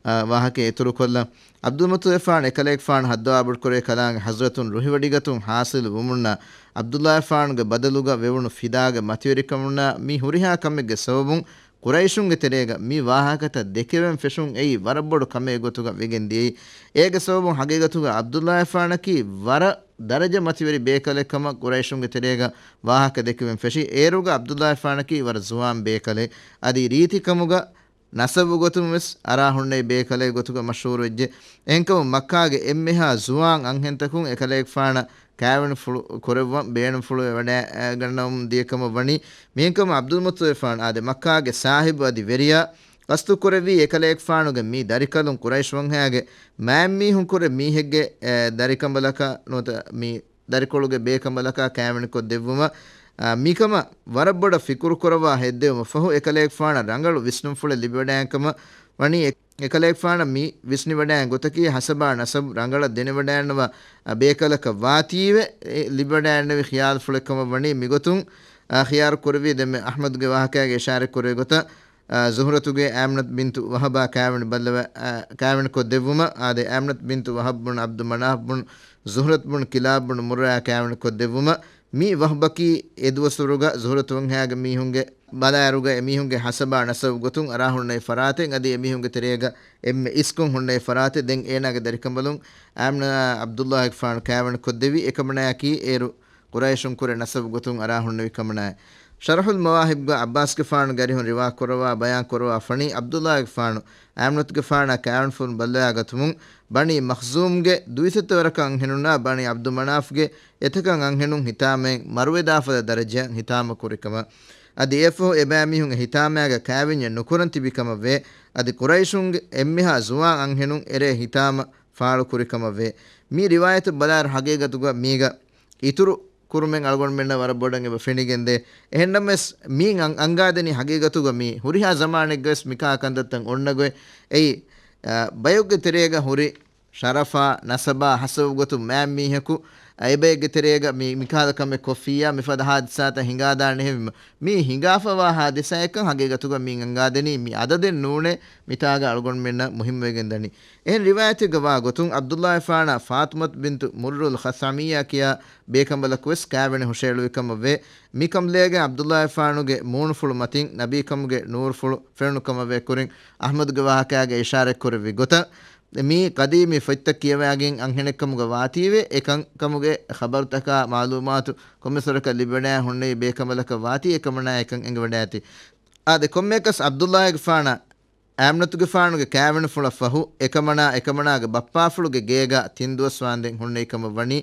އާ، ވާހަކައެއް އިތުރުކޮށްލަން. ޢަބްދުލް މުއްޠަލިބުގެފާނު އެކަލޭގެފާނު ހައްދަވާ ބޮޑުކުރޭ ކަލާނގެ ޙަޟްރަތުން ރުހިވޮޑިގަތުން ޙާޞިލު ވުމުންނާ، ޢަބްދުﷲގެފާނުގެ ބަދަލުގަ ވެވުނު ފިދާގެ މަތިވެރިކަމުންނާ މި ހުރިހާ ކަމެއްގެ ސަބަބުން ޤުރައިޝުންގެ ތެރޭގަ މި ވާހަކަތައް ދެކެވެން ފެށުން އެއީ ވަރަށް ބޮޑު ކަމެއް ގޮތުގަ ވެގެން ދިޔައީ. އޭގެ ސަބަބުން ހަގީގަތުގަ ޢަބްދުﷲގެފާނަކީ ވަރަށް ދަރަޖަ މަތިވެރި ބޭކަލެއް ކަމަށް ޤުރައިޝުންގެ ތެރޭގަ ވާހަކަ ދެކެވެން ފެށި. އޭރުގަ ޢަބްދުﷲގެފާނަކީ ވަރަށް ޒުވާން ބޭކަލެއް. އަދި ރީތިކަމުގަ ނަސަބު ގޮތުން ވެސް އަރާ ހުންނެވި ބޭކަލެއް ގޮތުގަ މަޝްހޫރު ވެއްޖެ. އެހެންކަމުން މައްކާގެ އެންމެހާ ޒުވާން އަންހެންތަކުން އެކަލޭގެފާނަށް ކާވެނިފުޅު ކުރެއްވަން ބޭނުންފުޅުވެ ވަޑައިގަންނަވަމުން ދިޔަކަމަށް ވަނީ. މިހެންކަމުން ޢަބްދުލް މުއްޠަލިބުފާނު އާދެ، މައްކާގެ ސާހިބު އަދި ވެރިޔާ ޤަޞްދުކުރެއްވީ އެކަލޭގެފާނުގެ މި ދަރިކަލުން ޤުރައިޝް ވަންހަޔާގެ މާތްމީހުންކުރެ މީހެއްގެ، އެ، ދަރިކަނބަލަކަށް ނުވަތަ މި ދަރިކޮޅުގެ ބޭކަނބަލަކާ ކާވެނިކޮށް ދެއްވުމަށް، އާ، މިކަމަށް ވަރަށް ބޮޑަށް ފިކުރު ކުރައްވާ ހެއްދެވުމަށް ފަހު، އެކަލޭގެފާނަށް ރަނގަޅު ވިސްނުންފުޅެއް ލިބިވަޑައިގެން ކަމަށް ވަނީ. އެ-، އެކަލޭގެފާނަށް މި ވިސްނިވަޑައިގެން ގޮތަކީ، ހަސަބާ ނަސަބު ރަނގަޅަށް ދެނެވަޑައިގަންނަވާ، އާ، ބޭކަލަކަށް ވާތީވެ، އެ، ލިބިވަޑައިގެންނެވި ޚިޔާލުފުޅެއް ކަމަށް ވަނީ. މިގޮތުން، އާ، ޚިޔާރު ކުރެއްވީ ދެންމެ އަޙްމަދުގެ ވާހަކައިގެ އިޝާރަތް ކުރެއްވި ގޮތަށް، އާ، ޒުހްރަތުގެ އާމިނަތު ބިންތު ވަހަބާ ކާވެނި ބައްލަވަ-، އާ، ކާވެނިކޮށް ދެއްވުމަށް، އާދެ، އާމިނަތު ބިންތު ވަހަބް ބުން ޢަބްދު މަނާފް ބުން ޒުހްރަތު ބުން ކިލާބް ބުން މުއްރާ ކާވެނިކޮށް ދެއްވުމަށް. މި ވަހްބަކީ އެދުވަސްވަރުގަ ޒުހްރަތު ވަންހަޔާގެ މީހުންގެ ބަލާއިރުގަ އެމީހުންގެ ހަސަބާ ނަސަބު ގޮތުން އަރާ ހުންނެވި ފަރާތެއް، އަދި އެމީހުންގެ ތެރޭގަ އެންމެ އިސްކޮށް ހުންނެވި ފަރާތެއް. ދެން އޭނާގެ ދަރިކަނބަލުން އާމިނާ ޢަބްދުﷲ ގެފާނު ކާވެނިކޮށްދެއްވި. އެކަމަނާއަކީ އޭރު ޤުރައިޝުން ކުރެ ނަސަބު ގޮތުން އަރާ ހުންނެވި ކަމަނާއެއް. ޝަރަޙުލް މަވާހިބްގަ ޢައްބާސްގެފާނުގެ އަރިހުން ރިވާ ކުރައްވާ ބަޔާން ކުރައްވާ ފަނީ، ޢަބްދުﷲ ގެފާނު އާމިނަތުގެފާނާ ކާވެނިފުޅުން ބައްލަވާ ގަތުމުން ބަނީ މަޚްޒޫމްގެ ދުއިސައްތަ ވަރަކަށް އަންހެނުންނާ ބަނީ ޢަބްދު މަނާފްގެ އެތަކަށް އަންހެނުން ހިތާމައިން މަރުވެދާފަދަ ދަރަޖައަށް ހިތާމަ ކުރިކަމަށް. އަދި އެއަށްފަހު އެބައިމީހުން އެ ހިތާމައިގަ ކާވެންޏެއް ނުކުރަން ތިބި ކަމަށްވޭ. އަދި ޤުރައިޝުންގެ އެންމެހާ ޒުވާން އަންހެނުން އެރޭ ހިތާމަ ފާޅު ކުރިކަމަށްވޭ. މި ރިވާޔަތަށް ބަލާއިރު ހަގީގަތުގަ މީގަ އިތުރު ކުރުމެއް އަޅުގަނޑުމެންނަށް ވަރަށް ބޮޑަށް އެބަ ފެނިގެންދޭ. އެހެންނަމަވެސް މީން އަން-، އަންގާދެނީ ހަގީގަތުގަ މީ ހުރިހާ ޒަމާނެއްގަވެސް މިކާ ކަންތައްތައް އޮންނަ ގޮތް. އެއީ، އަ، ބަޔެއްގެ ތެރޭގަ ހުރި ޝަރަފާ، ނަސަބާ، ހަސަބު ގޮތުން މާތް މީހަކު، އަ، އެބައެއްގެ ތެރޭގަ މި-، މިކަހަލަ ކަމެއް ކޮށްފިއްޔާ، މިފަދަ ހާދިސާތައް ހިނގާދާނެ ހެވީމަ، މީ ހިނގާފަވާ ހާދިސާއެއްކަން ހަގީގަތުގަ މީން އަންގާދެނީ މި އަދަދެއް ނޫނޭ، މިތާގަ އަޅުގަނޑުމެންނަށް މުހިއްމުވެގެން ދަނީ. އެހެން ރިވާޔަތެއްގަ ވާ ގޮތުން، ޢަބްދުﷲ ގެފާނާ ފާޠިމަތު ބިންތު މުއްރުލް ޚަސްޢަމިއްޔާ ކިޔާ ބޭކަނބަލަކުވެސް ކާވެނި ހުށައެޅުއްވިކަމަށްވޭ. މިކަނބަލޭގެ ޢަބްދުﷲ ގެފާނުގެ މޫނުފުޅު މަތިން ނަބީކަމުގެ ނޫރުފުޅު ފެނުނުކަމަށްވޭ. ކުރިން އަޙްމަދުގެ ވާހަކައިގަ އިޝާރަތް ކުރެއްވި ގޮތަށް، މި ޤަދީމީ ފޮތްތައް ކިޔަވައިގެން އަންހެނެއްކަމުގަ ވާތީވެ، އެކަންކަމުގެ ޚަބަރުތަކާ މަޢުލޫމާތު ކޮންމެސް ވަރަކަށް ލިބިވަޑައި ހުންނެވި ބޭކަނބަލަކަށް ވާތީ އެކަމަނާ އެކަން އެނގިވަޑައިގަތީ. އާދެ، ކޮންމެއަކަސް ޢަބްދުﷲ ގެފާނަށް އާމިނަތުގެފާނުގެ ކާވެނިފުޅަށް ފަހު، އެކަމަނާ އެކަމަނާގެ ބައްޕާފުޅުގެ ގޭގަ ތިން ދުވަސް ވާންދެން ހުންނެވިކަމަށް ވަނީ.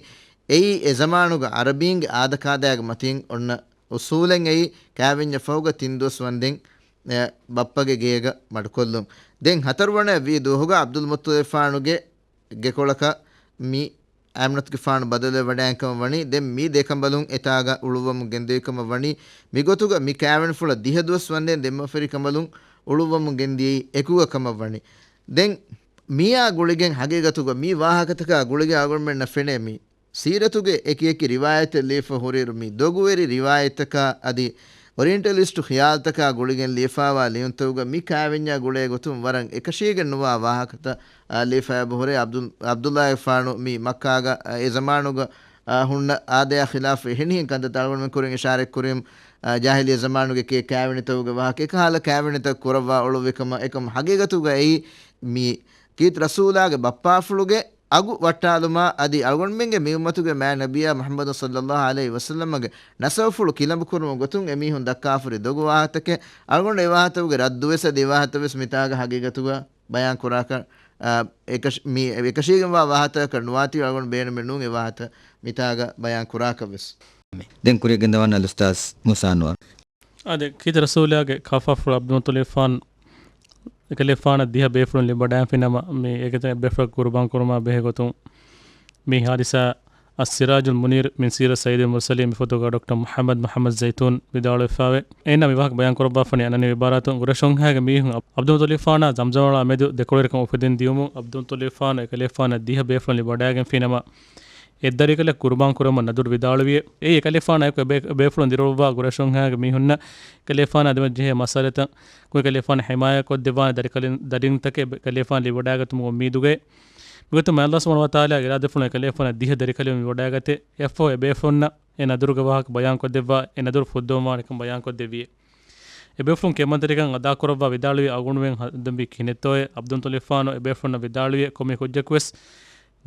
އެއީ އެ ޒަމާނުގަ ޢަރަބީންގެ އާދަކާދައިގެ މަތިން އޮންނަ އުޞޫލެއް އެއީ، ކާވެންޏަށް ފަހުގަ ތިން ދުވަސް ވަންދެން، އެ، ބައްޕަގެ ގޭގަ މަޑުކޮށްލުން. ދެން ހަތަރުވަނަ ވީ ދުވަހުގަ ޢަބްދުލް މުއްޠަލިބުގެފާނުގެ ގެކޮޅަކަށް މި އާމިނަތުގެފާނު ބަދަލުވެވަޑައިގެން ކަމަށް ވަނީ. ދެން މި ދެ ކަނބަލުން އެތާގަ އުޅުއްވަމުން ގެންދެވި ކަމަށް ވަނީ. މިގޮތުގަ މި ކާވެނިފުޅަށް ދިހަ ދުވަސް ވަންދެން ދެންމަ ފެރި ކަނބަލުން އުޅުއްވަމުން ގެންދިޔައީ އެކުގަ ކަމަށް ވަނީ. ދެން މިއާ ގުޅިގެން ހަގީގަތުގަ މި ވާހަކަތަކާ ގުޅިގެން އަޅުގަނޑުމެންނަށް ފެނޭ މި ސީރަތުގެ އެކި އެކި ރިވާޔަތެއް ލިޔެފަ ހުރިއިރު، މި ދޮގުވެރި ރިވާޔަތްތަކާ އަދި އޮރިއެންޓަލިސްޓު ޚިޔާލުތަކާ ގުޅިގެން ލިޔެފައިވާ ލިޔުންތަކުގަ މި ކާވެންޏާ ގުޅޭ ގޮތުން ވަރަށް އެކަށީގެން ނުވާ ވާހަކަތައް، އާ، ލިޔެފައި އެބަހުރޭ. ޢަބްދުލް-، ޢަބްދުﷲ ގެފާނު މި މައްކާގަ، އާ، އެ ޒަމާނުގަ، އާ، ހުންނަ އާދަޔާ ޚިލާފު އެހެނިހެން ކަންތައްތައް އަޅުގަނޑުމެން ކުރިން އިޝާރަތް ކުރިމު، އާ، ޖާހިލިއްޔަ ޒަމާނުގެ ކޭ ކާވެނިތަކުގެ ވާހަކަ އެކަހަލަ ކާވެނިތައް ކުރައްވާ އޮޅުއްވި ކަމަށް. އެކަމަ ހަގީގަތުގަ އެއީ މި ކީރިތި ރަސޫލާގެ ބައްޕާފުޅުގެ އަގު ވައްޓާލުމާ އަދި އަޅުގަނޑުމެންގެ މި އުއްމަތުގެ މާތް ނަބިއްޔާ މުޙައްމަދު ޞައްލައްލާހު ޢަލައިހި ވަސައްލަމަގެ ނަސަބުފުޅު ކިލަނބު ކުރުމުގެ ގޮތުން އެމީހުން ދައްކާފަ ހުރި ދޮގު ވާހަކަތަކެއް. އަޅުގަނޑު އެ ވާހަކަތަކުގެ ރައްދުވެސް އަދި އެ ވާހަކަތައްވެސް މިތާގަ ހަގީގަތުގަ ބަޔާން ކުރާކަށް، އާ، އެކަށި-، މި އެކަށީގެންވާ ވާހަކަތަކަކަށް ނުވާތީ އަޅުގަނޑު ބޭނުމެއް ނޫން އެ ވާހަކަތައް މިތާގަ ބަޔާން ކުރާކަށްވެސް. ދެން ކުރިއަށް ގެންދަވާން އަލްއުސްތާޛް މޫސާ އަންވަރު. އާދެ، ކީރިތި ރަސޫލާގެ ކާފާފުޅު ޢަބްދުލް މުއްޠަލިބުގެފާނު އެކަލޭގެފާނަށް ދިހަ ބޭފުޅުން ލިބިވަޑައިގެންފިނަމަ، މި އެކަތައް ބޭފުޅަކު ޤުރުބާން ކުރުމާ ބެހޭ ގޮތުން މި ހާދިސާ އައްސިރާޖުލް މުނީރު މިން ސީރަތް ސައްޔިދުލް މުރްސަލީން މި ފޮތުގަ ޑޮކްޓަރ މުޙައްމަދު މުޙައްމަދު ޒައިތޫން ވިދާޅުވެފައިވޭ. އޭނާ މި ވާހަކަ ބަޔާން ކުރައްވާފަނީ އަންނަނިވި ޢިބާރާތުން، ޤުރައިޝުންހާގެ މީހުން ޢަބްދުލް މުއްޠަލިބުގެފާނާ ޒަމްޒަމް ވަޅާ މެދު ދެކޮޅުވެރިކަން އުފެދެން ދިޔުމުން ޢަބްދުލް މުއްޠަލިބުގެފާނު އެކަލޭގެފާނަށް ދިހަ ބޭފުޅުން ލިބިވަޑައިގެންފިނަމަ، އެއްދަރިކަލެއް ޤުރުބާން ކުރަމުން ނަދުރު ވިދާޅުވިއޭ. އެއީ އެކަލޭފާނާ އެކު އެބޭ-، ބޭފުޅުން ދިރިއުޅުއްވާ ޤުރައިޝުންހާގެ މީހުންނަށް އެކަލޭފާނާ ދެމަށް ޖެހޭ މައްސަލަތައް، އެކަލޭފާނަށް ޙިމާޔަތްކޮށްދެއްވާނެ ދަރިކަލި-، ދަރިންތަކެއް އެކަލޭފާނު ލިބިވަޑައިގަތުމުގެ އުއްމީދުގައި. މިގޮތުން މާތް ﷲ ސުބްޙާނަހޫ ވަތަޢާލާގެ އިރާދަފުޅުން އެކަލޭފާނަށް ދިހަ ދަރިކަލެއް ލިބިވަޑައިގަތޭ. އެއަށްފަހު އެބޭފުޅުންނަށް އެ ނަދުރުގެ ވާހަކަ ބަޔާންކޮށްދެއްވާ، އެ ނަދުރު ފުއްދަވަންވާނެކަން ބަޔާންކޮށްދެއްވިއޭ. އެބޭފުޅުން ކެއުމަންތެރިކަން އަދާކުރައްވާ ވިދާޅުވީ، އަޅުގަނޑުމެން ހަ-، ދަންބީ ކިހިނެއްތޯއޭ؟ ޢަބްދުލް މުއްޠަލިބުގެފާނު އެބޭފުޅުންނަށް ވިދާޅުވިއޭ، ކޮންމެ ކުއްޖަކުވެސް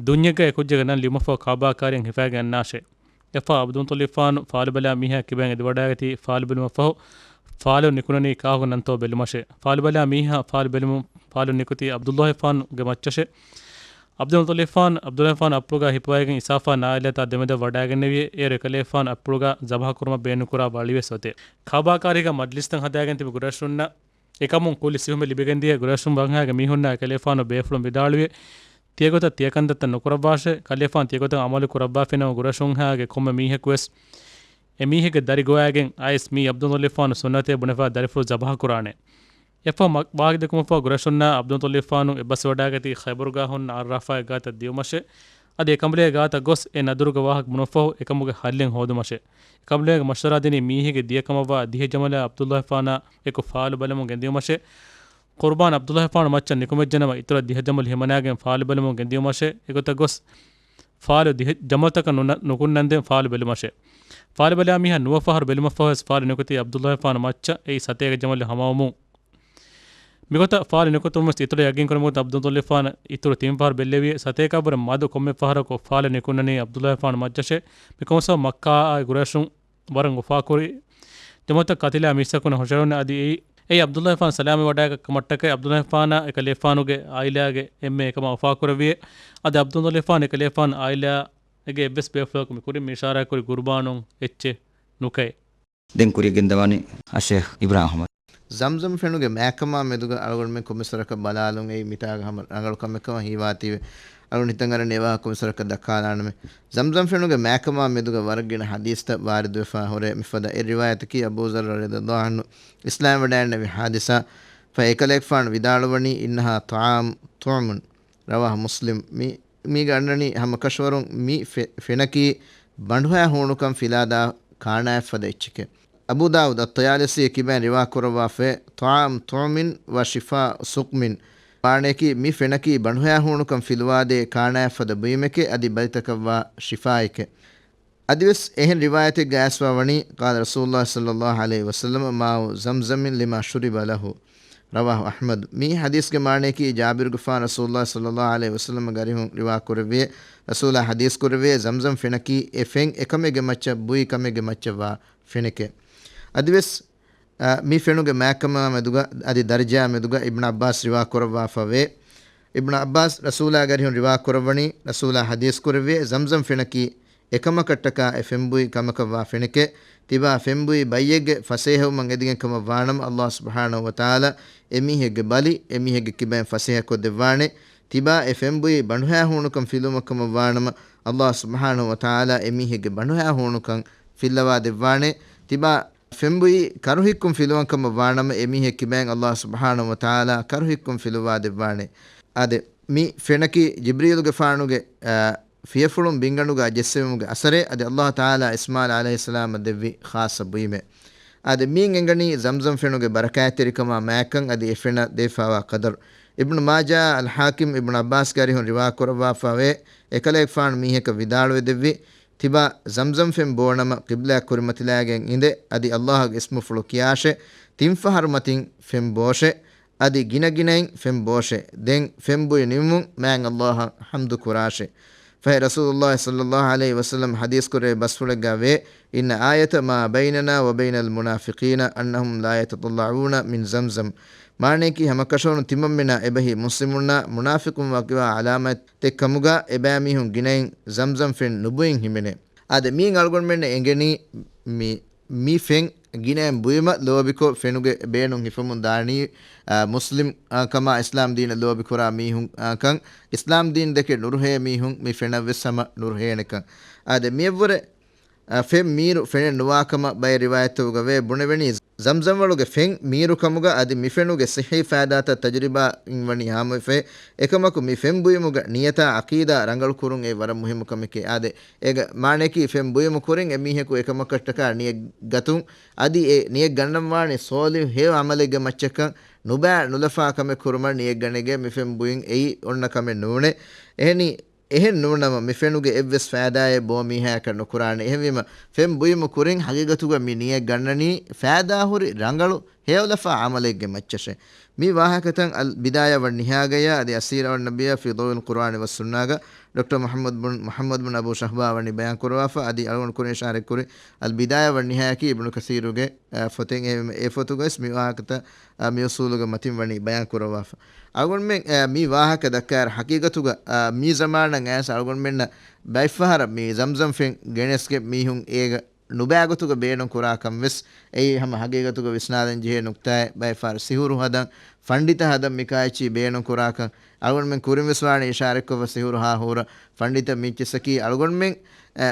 ދުންޏެއްގަ އެ ކުއްޖެއްގެ ނަން ލިޔުމަށްފަހު ކާބާ ކާރިއަށް ހިފައިގެން އަންނާށޭ. އެއަށްފަހު ޢަބްދުލް މުއްޠަލިބުގެފާނު ފާލުބަލާ މީހާ ކިބައިން އެދިވަޑައިގަތީ، ފާލުބެލުމަށްފަހު ފާލު ނިކުންނަނީ ކާކު ނަންތޯ ބެލުމަށެ. ފާލު ބަލާ މީހާ ފާލު ބެލުމުން ފާލު ނިކުތީ ޢަބްދުﷲ ފާނުގެ މައްޗަށެ. ޢަބްދުލް މުޠަލިބް ފާނު ޢަބްދުﷲ ފާނު އައްޕުޅުގާ ހިފަވައިގެން އިސާފާ ނާއިލާތާ ދެމެދަށް ވަޑާގެންނެވިއޭ. އޭރު އެކަލޭފާނު އައްޕުޅުގާ ޒަބަހަކުރުމަށް ބޭނުންކުރާ ވަޅިވެސް އޮތޭ. ކައުބާ ކާރީގާ މަޖްލިސްތައް ހަދާގެން ތިބި ގުރައިޝުންނަށް އެކަމުން ކުއްލި ސިހުމެއް ލިބިގެންދިޔަ. ގުރައިޝުން ވަންހާގެ މީހުންނާ އެކަލޭފާނު ބޭފުޅުން ވިދާޅުވި، ތިޔަގޮތަށް ތިޔަކަންތައްތައް ނުކުރައްވާށޭ. ކަލޭފާނު ތިޔަގޮތަށް ޢަމަލު ކުރައްވާފިނަމަ ގުރައިޝުންހާގެ ކޮންމެ މީހަކުވެސް އެމީހެއްގެ ދަރި ގޮވައިގެން އައިސް މީ ޢަބްދުލް މުޠަލިބް ފާނު ސުންނަތޭ ބުނެފާ ދަރިފުޅު ޒަބަހަކުރާނެ. އެއްފަހު މަ-، ވާހަކަދެއްކުމަށްފަހު ގުރައިޝުންނާ ޢަބްދުލް މުޠަލިބް ފާނު އެއްބަސްވަޑާގަތީ ޚައިބަރުގާ ހުންނަ އަރްރާފާގެ ގާތަށް ދިޔުމަށެ. އަދި އެކަނބަލޭގެ ގާތަށް ގޮސް އެ ނަދުރުގެ ވާހަކަ ބުނުމަށްފަހު އެކަމުގެ ހައްލެއް ހޯދުމަށެ. އެކަނބަލޭގެ މަޝްވަރާ ދިނީ މީހެއްގެ ދިޔަކަމަށްވާ ދިހަ ޖަމަލާ ޢަބްދުލް މުޠަލިބް ފާނާ އެކު ފާލު ބަލަމުން ގެންދިޔުމަށެ. ޤުރުބާން ޢަބްދުލް މުޠަލިބް ފާނު މައްޗަށް ނިކުމެއްޖެނަމަ އިތުރަށް ދިހަ ޖަމަލު ހިމަނާގެން ފާލު ބެލުމުން ގެންދިޔުމަށެ. އެގޮތަށް ގޮސް ފާލު ދިހަ ޖަމަލުތަކަށް ނުނަ-، ނުކުންނަންދެން ފާލު ބެލުމަށެ. ފާލު ބަލާ މީހާ ނުވަ ފަހަރު ބެލުމަށްފަހުވެސް ފާލު ނިކުތީ ޢަބްދުލް މުޠަލިބް ފާނު މައްޗަށް އެއީ ސަތޭކަ ޖަމަލު ހަމަވަމުން. މިގޮތަށް ފާލު ނިކުތުންވެސް އިތުރަށް ޔަގީންކުރަމުން ޢަބްދުލް މުޠަލިބް ފާނު އިތުރު ތިން ފަހަރު ބެއްލެވި. ސަތޭކައަށްވުރެ މަދު ކޮންމެ ފަހަރަކު ފާލު ނިކުންނަނީ ޢަބްދުލް މުޠަލިބް ފާނު މައްޗަށެ. މިކޮންމެސް މައްކާއާއި ގުރައިޝުން ވަރަށް އުފާކުރި ޖަމަލުތައް ކަތިލާ މީސްތަކުން ހުށަހެޅުން އަދި އެއީ، އެއީ ޢަބްދުލް މުޠަލިބް ފާނު ސަލާމަތް ވަޑައިގަތް ކަމަށްޓަކައި ޢަބްދުލް މުޠަލިބް ފާނާ އެކަލޭފާނުގެ ޢާއިލާގެ އެންމެ އެކަމާ އުފާކުރެއްވިއޭ. އަދި ޢަބްދުލް މުޠަލިބް ފާނު އެކަލޭފާނު ޢާއިލާގެ އެއްވެސް ބޭފުޅަކު މި ކުރިން މި އިޝާރާތްކުރި ޤުރުބާނުން އެއްޗެއް ނުކައެ. ދެން ކުރިޔަށް ގެންދަވާނީ އައްޝައިޚް އިބްރާހިމް އަޙްމަދު. ޒަމްޒަމް ފެނުގެ މާކަމާ މެދުގަ އަޅުގަނޑުމެން ކޮންމެސްވަރަކަށް ބަލާލުން އެއީ މިތާގަ ހަމަ ރަނގަޅު ކަމެއް ކަމަށް ހީވާތީވެ. އަޅުގަނޑު ހިތަށް އަރަނީ އެވާހަކަ ކޮންމެސްވަރަކަށް ދައްކާލާނަމޭ. ޒަމްޒަމް ފެނުގެ މާކަމާ މެދުގަ ވަރަށް ގިނަ ޙަދީޘްތައް ވާރިދުވެފާ ހުރޭ. މިފަދަ އެއް ރިވާޔަތަކީ އަބޫ ޛައްރު ރަޟިޔަﷲ ޢަންހު އިސްލާމްވެވަޑައިގެންނެވި ޙާދިސާ. ފަހެ އެކަލޭގެފާނު ވިދާޅުވަނީ، إنها طعام طعم. رواه مسلم. މި، މީގަ އަންނަނީ ހަމަކަށަވަރުން މި ފެ-، ފެނަކީ ބަނޑުހައި ހޫނުކަން ފިލާދާ ކާނާއަށްފަދަ އެއްޗެކޭ. އަބޫ ދާވޫދު އައްޠަޔާލިސީ ކިބައިން ރިވާ ކުރައްވާފައި، طعام طعم وشفاء سقم. މާނަޔަކީ މި ފެނަކީ ބަނޑުހައި ހޫނުކަން ފިލުވާދޭ ކާނާއަށްފަދަ ބުއިމެކޭ، އަދި ބަލިތަކަށްވާ ޝިފާއެކޭ. އަދިވެސް އެހެން ރިވާޔަތެއްގަ އައިސްފާވަނީ، قال رسول الله صلى الله عليه وسلم، ماء زمزم لما شرب له. رواه أحمد. މި ޙަދީޘްގެ މާނަޔަކީ، ޖާބިރުގެފާނު ރަސޫލުﷲ ޞައްލަﷲ ޢަލައިހި ވަސައްލަމަށް އަރިހުން ރިވާ ކުރެއްވިއޭ، ރަސޫލާ ޙަދީޘް ކުރެއްވިއޭ، ޒަމްޒަމް ފެނަކީ އެ ފެން އެކަމެއްގެ މައްޗަށް ބުއި ކަމެއްގެ މައްޗަށް ވާ ފެނެކޭ. އަދިވެސް، އަ، މި ފެނުގެ މާކަމާ މެދުގަ އަދި ދަރަޖާ މެދުގަ އިބްނު ޢައްބާސް ރިވާ ކުރައްވާފަވޭ. އިބްނު ޢައްބާސް ރަސޫލާގެ އަރިހުން ރިވާ ކުރައްވަނީ، ރަސޫލާ ޙަދީޘް ކުރެއްވިއޭ، ޒަމްޒަމް ފެނަކީ އެކަމަކަށްޓަކާ އެ ފެންބުއި ކަމަކަށްވާ ފެނެކޭ. ތިބާ ފެންބުއި ބައްޔެއްގެ ފަސޭހަވުމަށް އެދިގެން ކަމަށް ވާނަމަ، ﷲ ސުބްޙާނަހޫ ވަތަޢާލާ އެމީހެއްގެ ބަލި އެމީހެއްގެ ކިބައިން ފަސޭހަކޮށްދެއްވާނެ. ތިބާ އެ ފެންބުއި ބަނޑުހައި ހޫނުކަން ފިލުވުމަށް ކަމަށް ވާނަމަ، ﷲ ސުބްޙާނަހޫ ވަތަޢާލާ އެމީހެއްގެ ބަނޑުހައި ހޫނުކަން ފިއްލަވާ ދެއްވާނެ. ތިބާ ފެންބުއި ކަރުހިއްކުން ފިލުވަން ކަމަށް ވާނަމަ، އެމީހެއް ކިބައިން ﷲ ސުބްޙާނަހޫ ވަތަޢާލާ ކަރުހިއްކުން ފިލުވާ ދެއްވާނެ. އާދެ، މި ފެނަކީ ޖިބްރީލުގެފާނުގެ، އާ، ފިޔަފުޅުން ބިންގަނޑުގަ ޖެއްސެވުމުގެ އަސަރެއް، އަދި ﷲ ތަޢާލާ އިސްމާޢީލް ޢަލައިހިއްސަލާމަށް ދެއްވި ޚާއްޞަ ބުއިމެއް. އާދެ، މިއިން އެނގަނީ ޒަމްޒަމް ފެނުގެ ބަރަކާތްތެރިކަމާ މާތްކަން އަދި އެ ފެނަށް ދެވިފާވާ ޤަދަރު. އިބްނު މާޖާ، އަލްޙާކިމް، އިބްނު ޢައްބާސްގެ އަރިހުން ރިވާ ކުރައްވާފަވޭ، އެކަލޭގެފާނު މީހަކަށް ވިދާޅުވެ ދެއްވި، ތިބާ ޒަމްޒަމް ފެން ބޯނަމަ، ޤިބްލާއަށް ކުރިމަތިލާގެން އިނދެ، އަދި ﷲގެ އިސްމުފުޅު ކިޔާށޭ، ތިން ފަހަރު މަތިން ފެން ބޯށޭ، އަދި ގިނަގިނައިން ފެން ބޯށޭ. ދެން ފެން ބުއި ނިމުމުން މާތް ﷲ އަށް ޙަމްދު ކުރާށޭ. ފަހެ ރަސޫލުﷲ ޞައްލަﷲ ޢަލައިހި ވަސައްލަމް ޙަދީޘް ކުރެއްވި ބަސްފުޅެއްގަ ވޭ، إن آية ما بيننا وبين المنافقين أنهم لا يتطلعون من زمزم. މާނަޔަކީ ހަމަކަށަވަރުން ތިމަންމެނާ އެބަހީ މުސްލިމުންނާ މުނާފިޤުން ވަކިވާ ޢަލާމާތެއް ކަމުގަ އެބައިމީހުން ގިނައިން ޒަމްޒަމް ފެން ނުބުއިން ހިމެނޭ. އާދެ، މިއިން އަޅުގަނޑުމެންނަށް އެނގެނީ މި، މި ފެން ގިނައިން ބުއިމަށް ލޯބިކޮށް ފެނުގެ ބޭނުން ހިފަމުން ދާނީ، އާ، މުސްލިމް، އާ، ކަމާ އިސްލާމް ދީނަށް ލޯބިކުރާ މީހުން، އާ، ކަން. އިސްލާމް ދީން ދެކެ ނުރުހޭ މީހުން މި ފެނަށްވެސް ހަމަ ނުރުހޭނެކަން. އާދެ، މިއަށްވުރެ އަ، ފެން މީރު ފެނެއް ނުވާކަމަށް ބައެއް ރިވާޔަތްތަކުގަ ވޭ. ބުނެވެނީ، ޒަމްޒަމްވަޅުގެ ފެން މީރުކަމުގަ އަދި މި ފެނުގެ ޞިއްޙީ ފައިދާތައް ތަޖުރިބާއިން ވަނީ ހާމަވެފައި. އެކަމަކު، މި ފެން ބުއިމުގަ ނިޔަތާ ޢަޤީދާ ރަނގަޅު ކުރުން އެ ވަރަށް މުހިއްމު ކަމެކޭ. އާދެ، އޭގެ މާނަޔަކީ ފެން ބުއިމު ކުރިން އެމީހަކު އެކަމަކަށްޓަކާ ނިޔަތް ގަތުން، އަދި އެ ނިޔަތް ގަންނަންވާނީ ޞޯލިޙު ހެޔޮ ޢަމަލެއްގެ މައްޗަކަށް. ނުބައި ނުލަފާ ކަމެއް ކުރުމަށް ނިޔަތް ގަނެގެން މި ފެން ބުއިން އެއީ އޮންނަ ކަމެއް ނޫނޭ. އެހެނީ، އެހެން ނޫނަމަ، މި ފެނުގެ އެއްވެސް ފައިދާއެއް ބޯ މީހާޔަކަށް ނުކުރާނެ. އެހެންވީމަ، ފެން ބުއިމު ކުރިން ހަގީގަތުގަ މި ނިޔަތް ގަންނަނީ ފައިދާހުރި ރަނގަޅު ހެޔޮލަފާ ޢަމަލެއްގެ މައްޗަށޭ. މި ވާހަކަތައް އަލް ބިދާޔާ ވަން ނިހާޔާގަޔާ އަދި އައްސީރާ ވަން ނަބިއްޔާ ފީ ޟައުއިލް ޤުރްއާނި ވައްސުންނާގަ ޑޮކްޓަރ މުޙައްމަދު ބުން، މުޙައްމަދު ބުން އަބޫ ޝަހްބާ ވަނީ ބަޔާން ކުރައްވާފަ. އަދި އަޅުގަނޑު ކުރިން އިޝާރަތް ކުރި އަލް ބިދާޔާ ވަން ނިހާޔާއަކީ އިބްނު ކަސީރުގެ، އަ، ފޮތެއް. އެ، އެ ފޮތުގައިސް މި ވާހަކަތައް، އަ، މި އުސޫލުގެ މަތިން ވަނީ ބަޔާން ކުރައްވާފަ. އަޅުގަނޑުމެން، އަ، މި ވާހަކަ ދައްކާއިރު ހަޤީޤަތުގަ، އަ، މި ޒަމާނަށް އައިސް އަޅުގަނޑުމެންނަށް ބައެއްފަހަރަށް މި ޒަމްޒަމް ފެން ގެނެސްގެން މީހުން އޭގަ ނުބައި ގޮތުގަ ބޭނުން ކުރާކަން ވެސް އެއީ ހަމަ ހަގީގަތުގަ ވިސްނާލަން ޖެހޭ ނުކްތާއެއް. ބައެއްފަހަރު ސިހުރު ހަދަން، ފަންޑިތަ ހަދަން މިކާ އެއްޗިހި ބޭނުން ކުރާކަން އަޅުގަނޑުމެން ކުރިން ވެސް ވާނެ އިޝާރަތްކޮށްފަ. ސިހުރު ހާ ހޫރަ ފަންޑިތަ މިއްޗިސަކީ އަޅުގަނޑުމެން، އެ،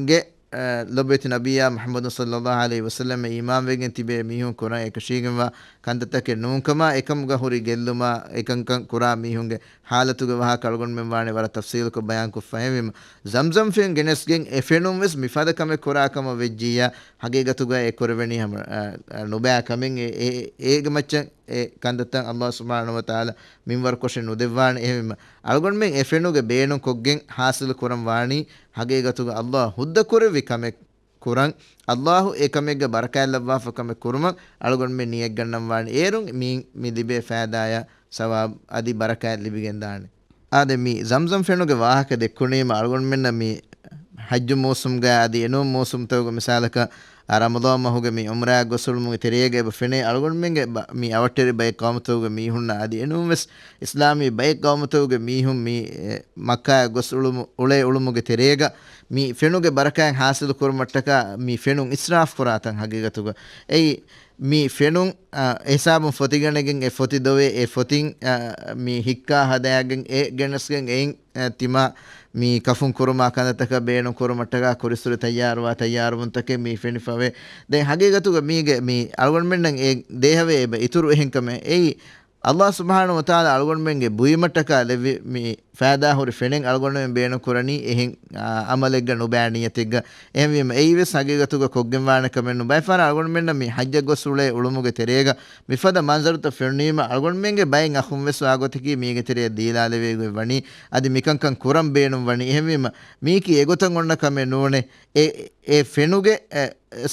ގެ، އެ، ލޮބުވެތި ނަބިއްޔާ މުޙައްމަދު ޞައްލައްލާހު ޢަލައިހި ވަސައްލަމަށް އީމާންވެގެން ތިބޭ މީހުން ކުރަން އެކަށީގެންވާ ކަންތައްތަކެއް ނޫންކަމާ، އެކަމުގަ ހުރި ގެއްލުމާ، އެކަންކަން ކުރާ މީހުންގެ ޙާލަތުގެ ވާހަކަ އަޅުގަނޑުމެން ވާނެ ވަރަށް ތަފްޞީލުކޮށް ބަޔާންކޮށްފަ. އެހެންވީމަ، ޒަމްޒަމް ފެން ގެނެސްގެން އެ ފެނުން ވެސް މިފަދަ ކަމެއް ކުރާ ކަމަށް ވެއްޖިއްޔާ، ހަގީގަތުގަ އެ ކުރެވެނީ ހަމަ، އަ، އަ، ނުބައި ކަމެއް. އެ، އެ، އޭގެ މައްޗަށް އެ ކަންތައްތައް ﷲ ސުބްޙާނަހޫ ވަތަޢާލާ މިންވަރުކޮށެއް ނުދެއްވާނެ. އެހެންވީމަ، އަޅުގަނޑުމެން އެ ފެނުގެ ބޭނުންކޮށްގެން ޙާޞިލު ކުރަން ވާނީ، ހަގީގަތުގަ ﷲ ހުއްދަ ކުރެއްވި ކަމެއް ކުރަން، ﷲ އެ ކަމެއްގަ ބަރަކާތް ލައްވާފަ ކަމެއް ކުރުމަށް އަޅުގަނޑުމެން ނިޔަތްގަންނަން ވާނެ. އޭރުން މި، މި ލިބޭ ފައިދާޔާ ސަވާބު އަދި ބަރަކާތް ލިބިގެންދާނެ. އާދެ، މި ޒަމްޒަމް ފެނުގެ ވާހަކަ ދެއްކުނީމަ، އަޅުގަނޑުމެންނަށް މި ޙައްޖު މޫސުމްގަ އަދި އެނޫން މޫސުމްތަކުގަ މިސާލަކަށް، އަ، ރަމަޟާން މަހުގެ މި ޢުމްރާއަށް ގޮސް އުޅުމުގެ ތެރޭގަ އެބަ ފެނޭ، އަޅުގަނޑުމެންގެ ބަ-، މި އަވަށްޓެރި ބައެއް ޤައުމުތަކުގެ މީހުންނަށް އަދި އެނޫން ވެސް އިސްލާމީ ބައެއް ޤައުމުތަކުގެ މީހުން މި، އެ، މައްކާއަށް ގޮސް އުޅުމު-، އުޅޭ އުޅުމުގެ ތެރޭގަ މި ފެނުގެ ބަރަކާތް ޙާޞިލު ކުރުމަށްޓަކާ މި ފެނުން އިސްރާފް ކުރާތަން ހަގީގަތުގަ. އެއީ، މި ފެނުން، އަ، އެހިސާބުން ފޮތިގަނެގެން އެ ފޮތި ދޮވެ، އެ ފޮތިން، އަ، މި ހިއްކާ ހަދައިގެން އެ ގެނެސްގެން އެއިން، އަ، ތިމާ މި ކަފުން ކުރުމާ ކަންތައްތަކަށް ބޭނުން ކުރުމަށްޓަކާ ކުރިއްސުރެ ތައްޔާރުވާ ތައްޔާރުވުންތަކެއް މި ފެނިފަވޭ. ދެން ހަގީގަތުގަ މީގެ މި އަޅުގަނޑުމެންނަށް އެ ދޭހަވޭ އެބަ އިތުރު އެހެންކަމެއް. އެއީ، ﷲ ސުބްޙާނަހޫ ވަތަޢާލާ އަޅުގަނޑުމެންގެ ބުއިމަށްޓަކާ ލެއްވި މި ފައިދާހުރި ފެނެއް އަޅުގަނޑުމެން ބޭނުން ކުރަނީ އެހެން، އާ، ޢަމަލެއްގަ ނުބައި ނިޔަތެއްގަ. އެހެންވީމަ، އެއީވެސް ހަގީގަތުގަ ކޮށްގެންވާނެ ކަމެއް ނޫން. ބައެއްފަހަރަށް އަޅުގަނޑުމެންނަށް މި ޙައްޖަށް ގޮސް އުޅޭ އުޅުމުގެ ތެރޭގަ މިފަދަ މަންޒަރުތައް ފެނުނީމަ، އަޅުގަނޑުމެންގެ ބައެއް އަޚުން ވެސް ވާގޮތަކީ މީގެ ތެރެއަށް ދީލާލެވިގޮތް ވަނީ، އަދި މިކަންކަން ކުރަން ބޭނުން ވަނީ. އެހެންވީމަ، މީކީ އެގޮތަށް އޮންނަ ކަމެއް ނޫނޭ. އެ، އެ ފެނުގެ، އެ،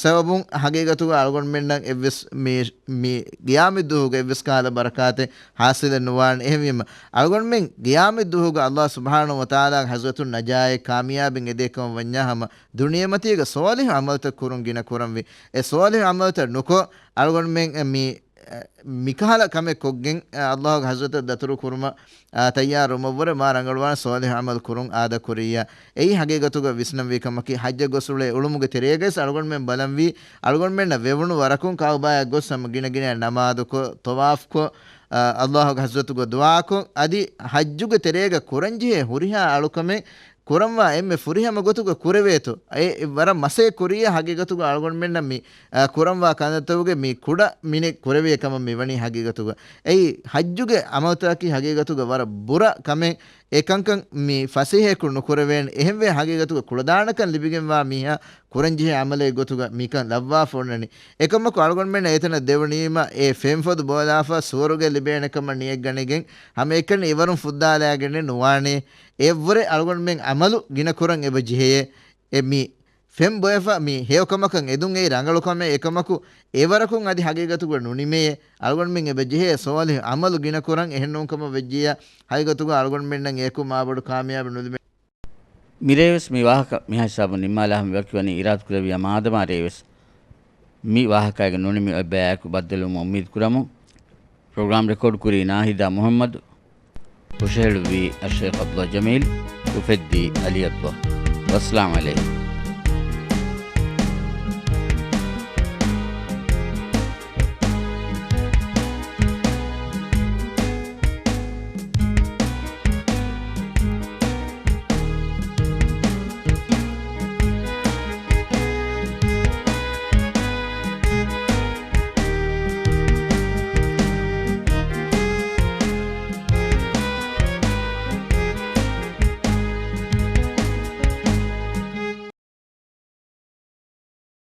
ސަބަބުން ހަގީގަތުގަ އަޅުގަނޑުމެންނަށް އެއްވެސް މި، މި ގިޔާމަތްދުވަހުގަ އެއްވެސް ކަހަލަ ބަރަކާތެއް ޙާޞިލެއް ނުވާނެ. އެހެންވީމަ، އަޅުގަނޑުމެން ގިޔާމަތްދުވަހުގަ ﷲ ސުބްޙާނަހޫ ވަތަޢާލާގެ ޙަޟްރަތުން ނަޖާއެއް ކާމިޔާބެއް އެދޭކަމަށް ވަންޏާ ހަމަ ދުނިޔެމަތީގަ ޞާލިޙު ޢަމަލުތައް ކުރުން ގިނަ ކުރަންވީ. އެ ޞާލިޙު ޢަމަލުތައް ނުކޮށް، އަޅުގަނޑުމެން މި، މިކަހަލަ ކަމެއް ކޮށްގެން، ﷲގެ ޙަޟްރަތަށް ދަތުރު ކުރުމަށް، އާ، ތައްޔާރުވުމަށްވުރެ މާ ރަނގަޅުވާނެ ޞާލިޙު ޢަމަލު ކުރުން އާދަކުރިއްޔާ. އެއީ ހަގީގަތުގަ ވިސްނަންވީ ކަމަކީ، ޙައްޖަށް ގޮސް އުޅޭ އުޅުމުގެ ތެރޭގައިސް އަޅުގަނޑުމެން ބަލަންވީ، އަޅުގަނޑުމެންނަށް ވެވުނު ވަރަކުން ކަޢުބާއަށް ގޮސް ހަމަ ގިނަ ގިނަ ނަމާދުކޮށް، ޠަވާފްކޮށް، އާ، ﷲގެ ޙަޟްރަތުގަ ދުޢާކޮށް، އަދި ޙައްޖުގެ ތެރޭގަ ކުރަންޖެހޭ ހުރިހާ އަޅުކަމެއް ކުރަންވާ އެންމެ ފުރިހަމަ ގޮތުގަ ކުރެވޭތޯ، އެ ވަރަށް މަސައްކަތް ކުރިއްޔާ ހަގީގަތުގަ އަޅުގަނޑުމެންނަށް މި، އާ، ކުރަންވާ ކަންތައްތަކުގެ މި ކުޑަ މިނެއް ކުރެވޭ ކަމަށް މި ވަނީ ހަގީގަތުގަ. އެއީ ޙައްޖުގެ ޢަމަލުތަކަކީ ހަގީގަތުގަ ވަރަށް ބުރަ ކަމެއް. އެ ކަންކަން މި ފަސޭހައަކުން ނުކުރެވޭނެ. އެހެންވެ ހަގީގަތުގަ ކުޅަދާނަކަން ލިބިގެންވާ މީހާ ކުރަންޖެހޭ ޢަމަލެއް ގޮތުގަ މިކަން ލައްވާފަ އޮންނަނީ. އެކަމަކު އަޅުގަނޑުމެންނަށް އެތަނަށް ދެވުނީމަ އެ ފެންފޮދު ބޯލާފަ ސުވަރުގެ ލިބޭނެ ކަމަށް ނިޔަތްގަނެގެން ހަމައެކަނި އެވަރުން ފުއްދާލާގެންނެއް ނުވާނެ. އެއަށްވުރެ އަޅުގަނޑުމެން ޢަމަލު ގިނަ ކުރަން އެބަ ޖެހެޔޭ. އެ މި ފެން ބޮއެފަ މި ހެޔޮކަމަކަށް އެދުން އެއީ ރަނގަޅު ކަމެއް. އެކަމަކު އެވަރަކުން އަދި ހަގީގަތުގަ ނުނިމެޔޭ. އަޅުގަނޑުމެން އެބަ ޖެހޭ ޞާލިޙު ޢަމަލު ގިނަ ކުރަން. އެހެން ނޫން ކަމަށް ވެއްޖިއްޔާ ހަގީގަތުގަ އަޅުގަނޑުމެންނަށް އެޔަކު މާބޮޑު ކާމިޔާބެއް ނުލިބޭ. މިރޭވެސް މި ވާހަކަ މިހާ ހިސާބުން ނިންމާލާ ހަމަ ވަކިވަނީ އިރާދަކުރެއްވިޔާ މާދަމާ ރޭވެސް މި ވާހަކައިގެ ނުނިމި އޮތް ބަޔާއެކު ބައްދަލުވުމަށް އުއްމީދު ކުރަމުން. ޕްރޮގްރާމް ރެކޯޑް ކުރީ ނާހިދާ މުޙައްމަދު، ހުށަހެޅުއްވީ އައްޝައިޚް ޢަބްދުﷲ ޖަމީލް، އުފެއްދީ އަލީ ޢަބްދުﷲ. ވައްސަލާމް ޢަލައިކުމް.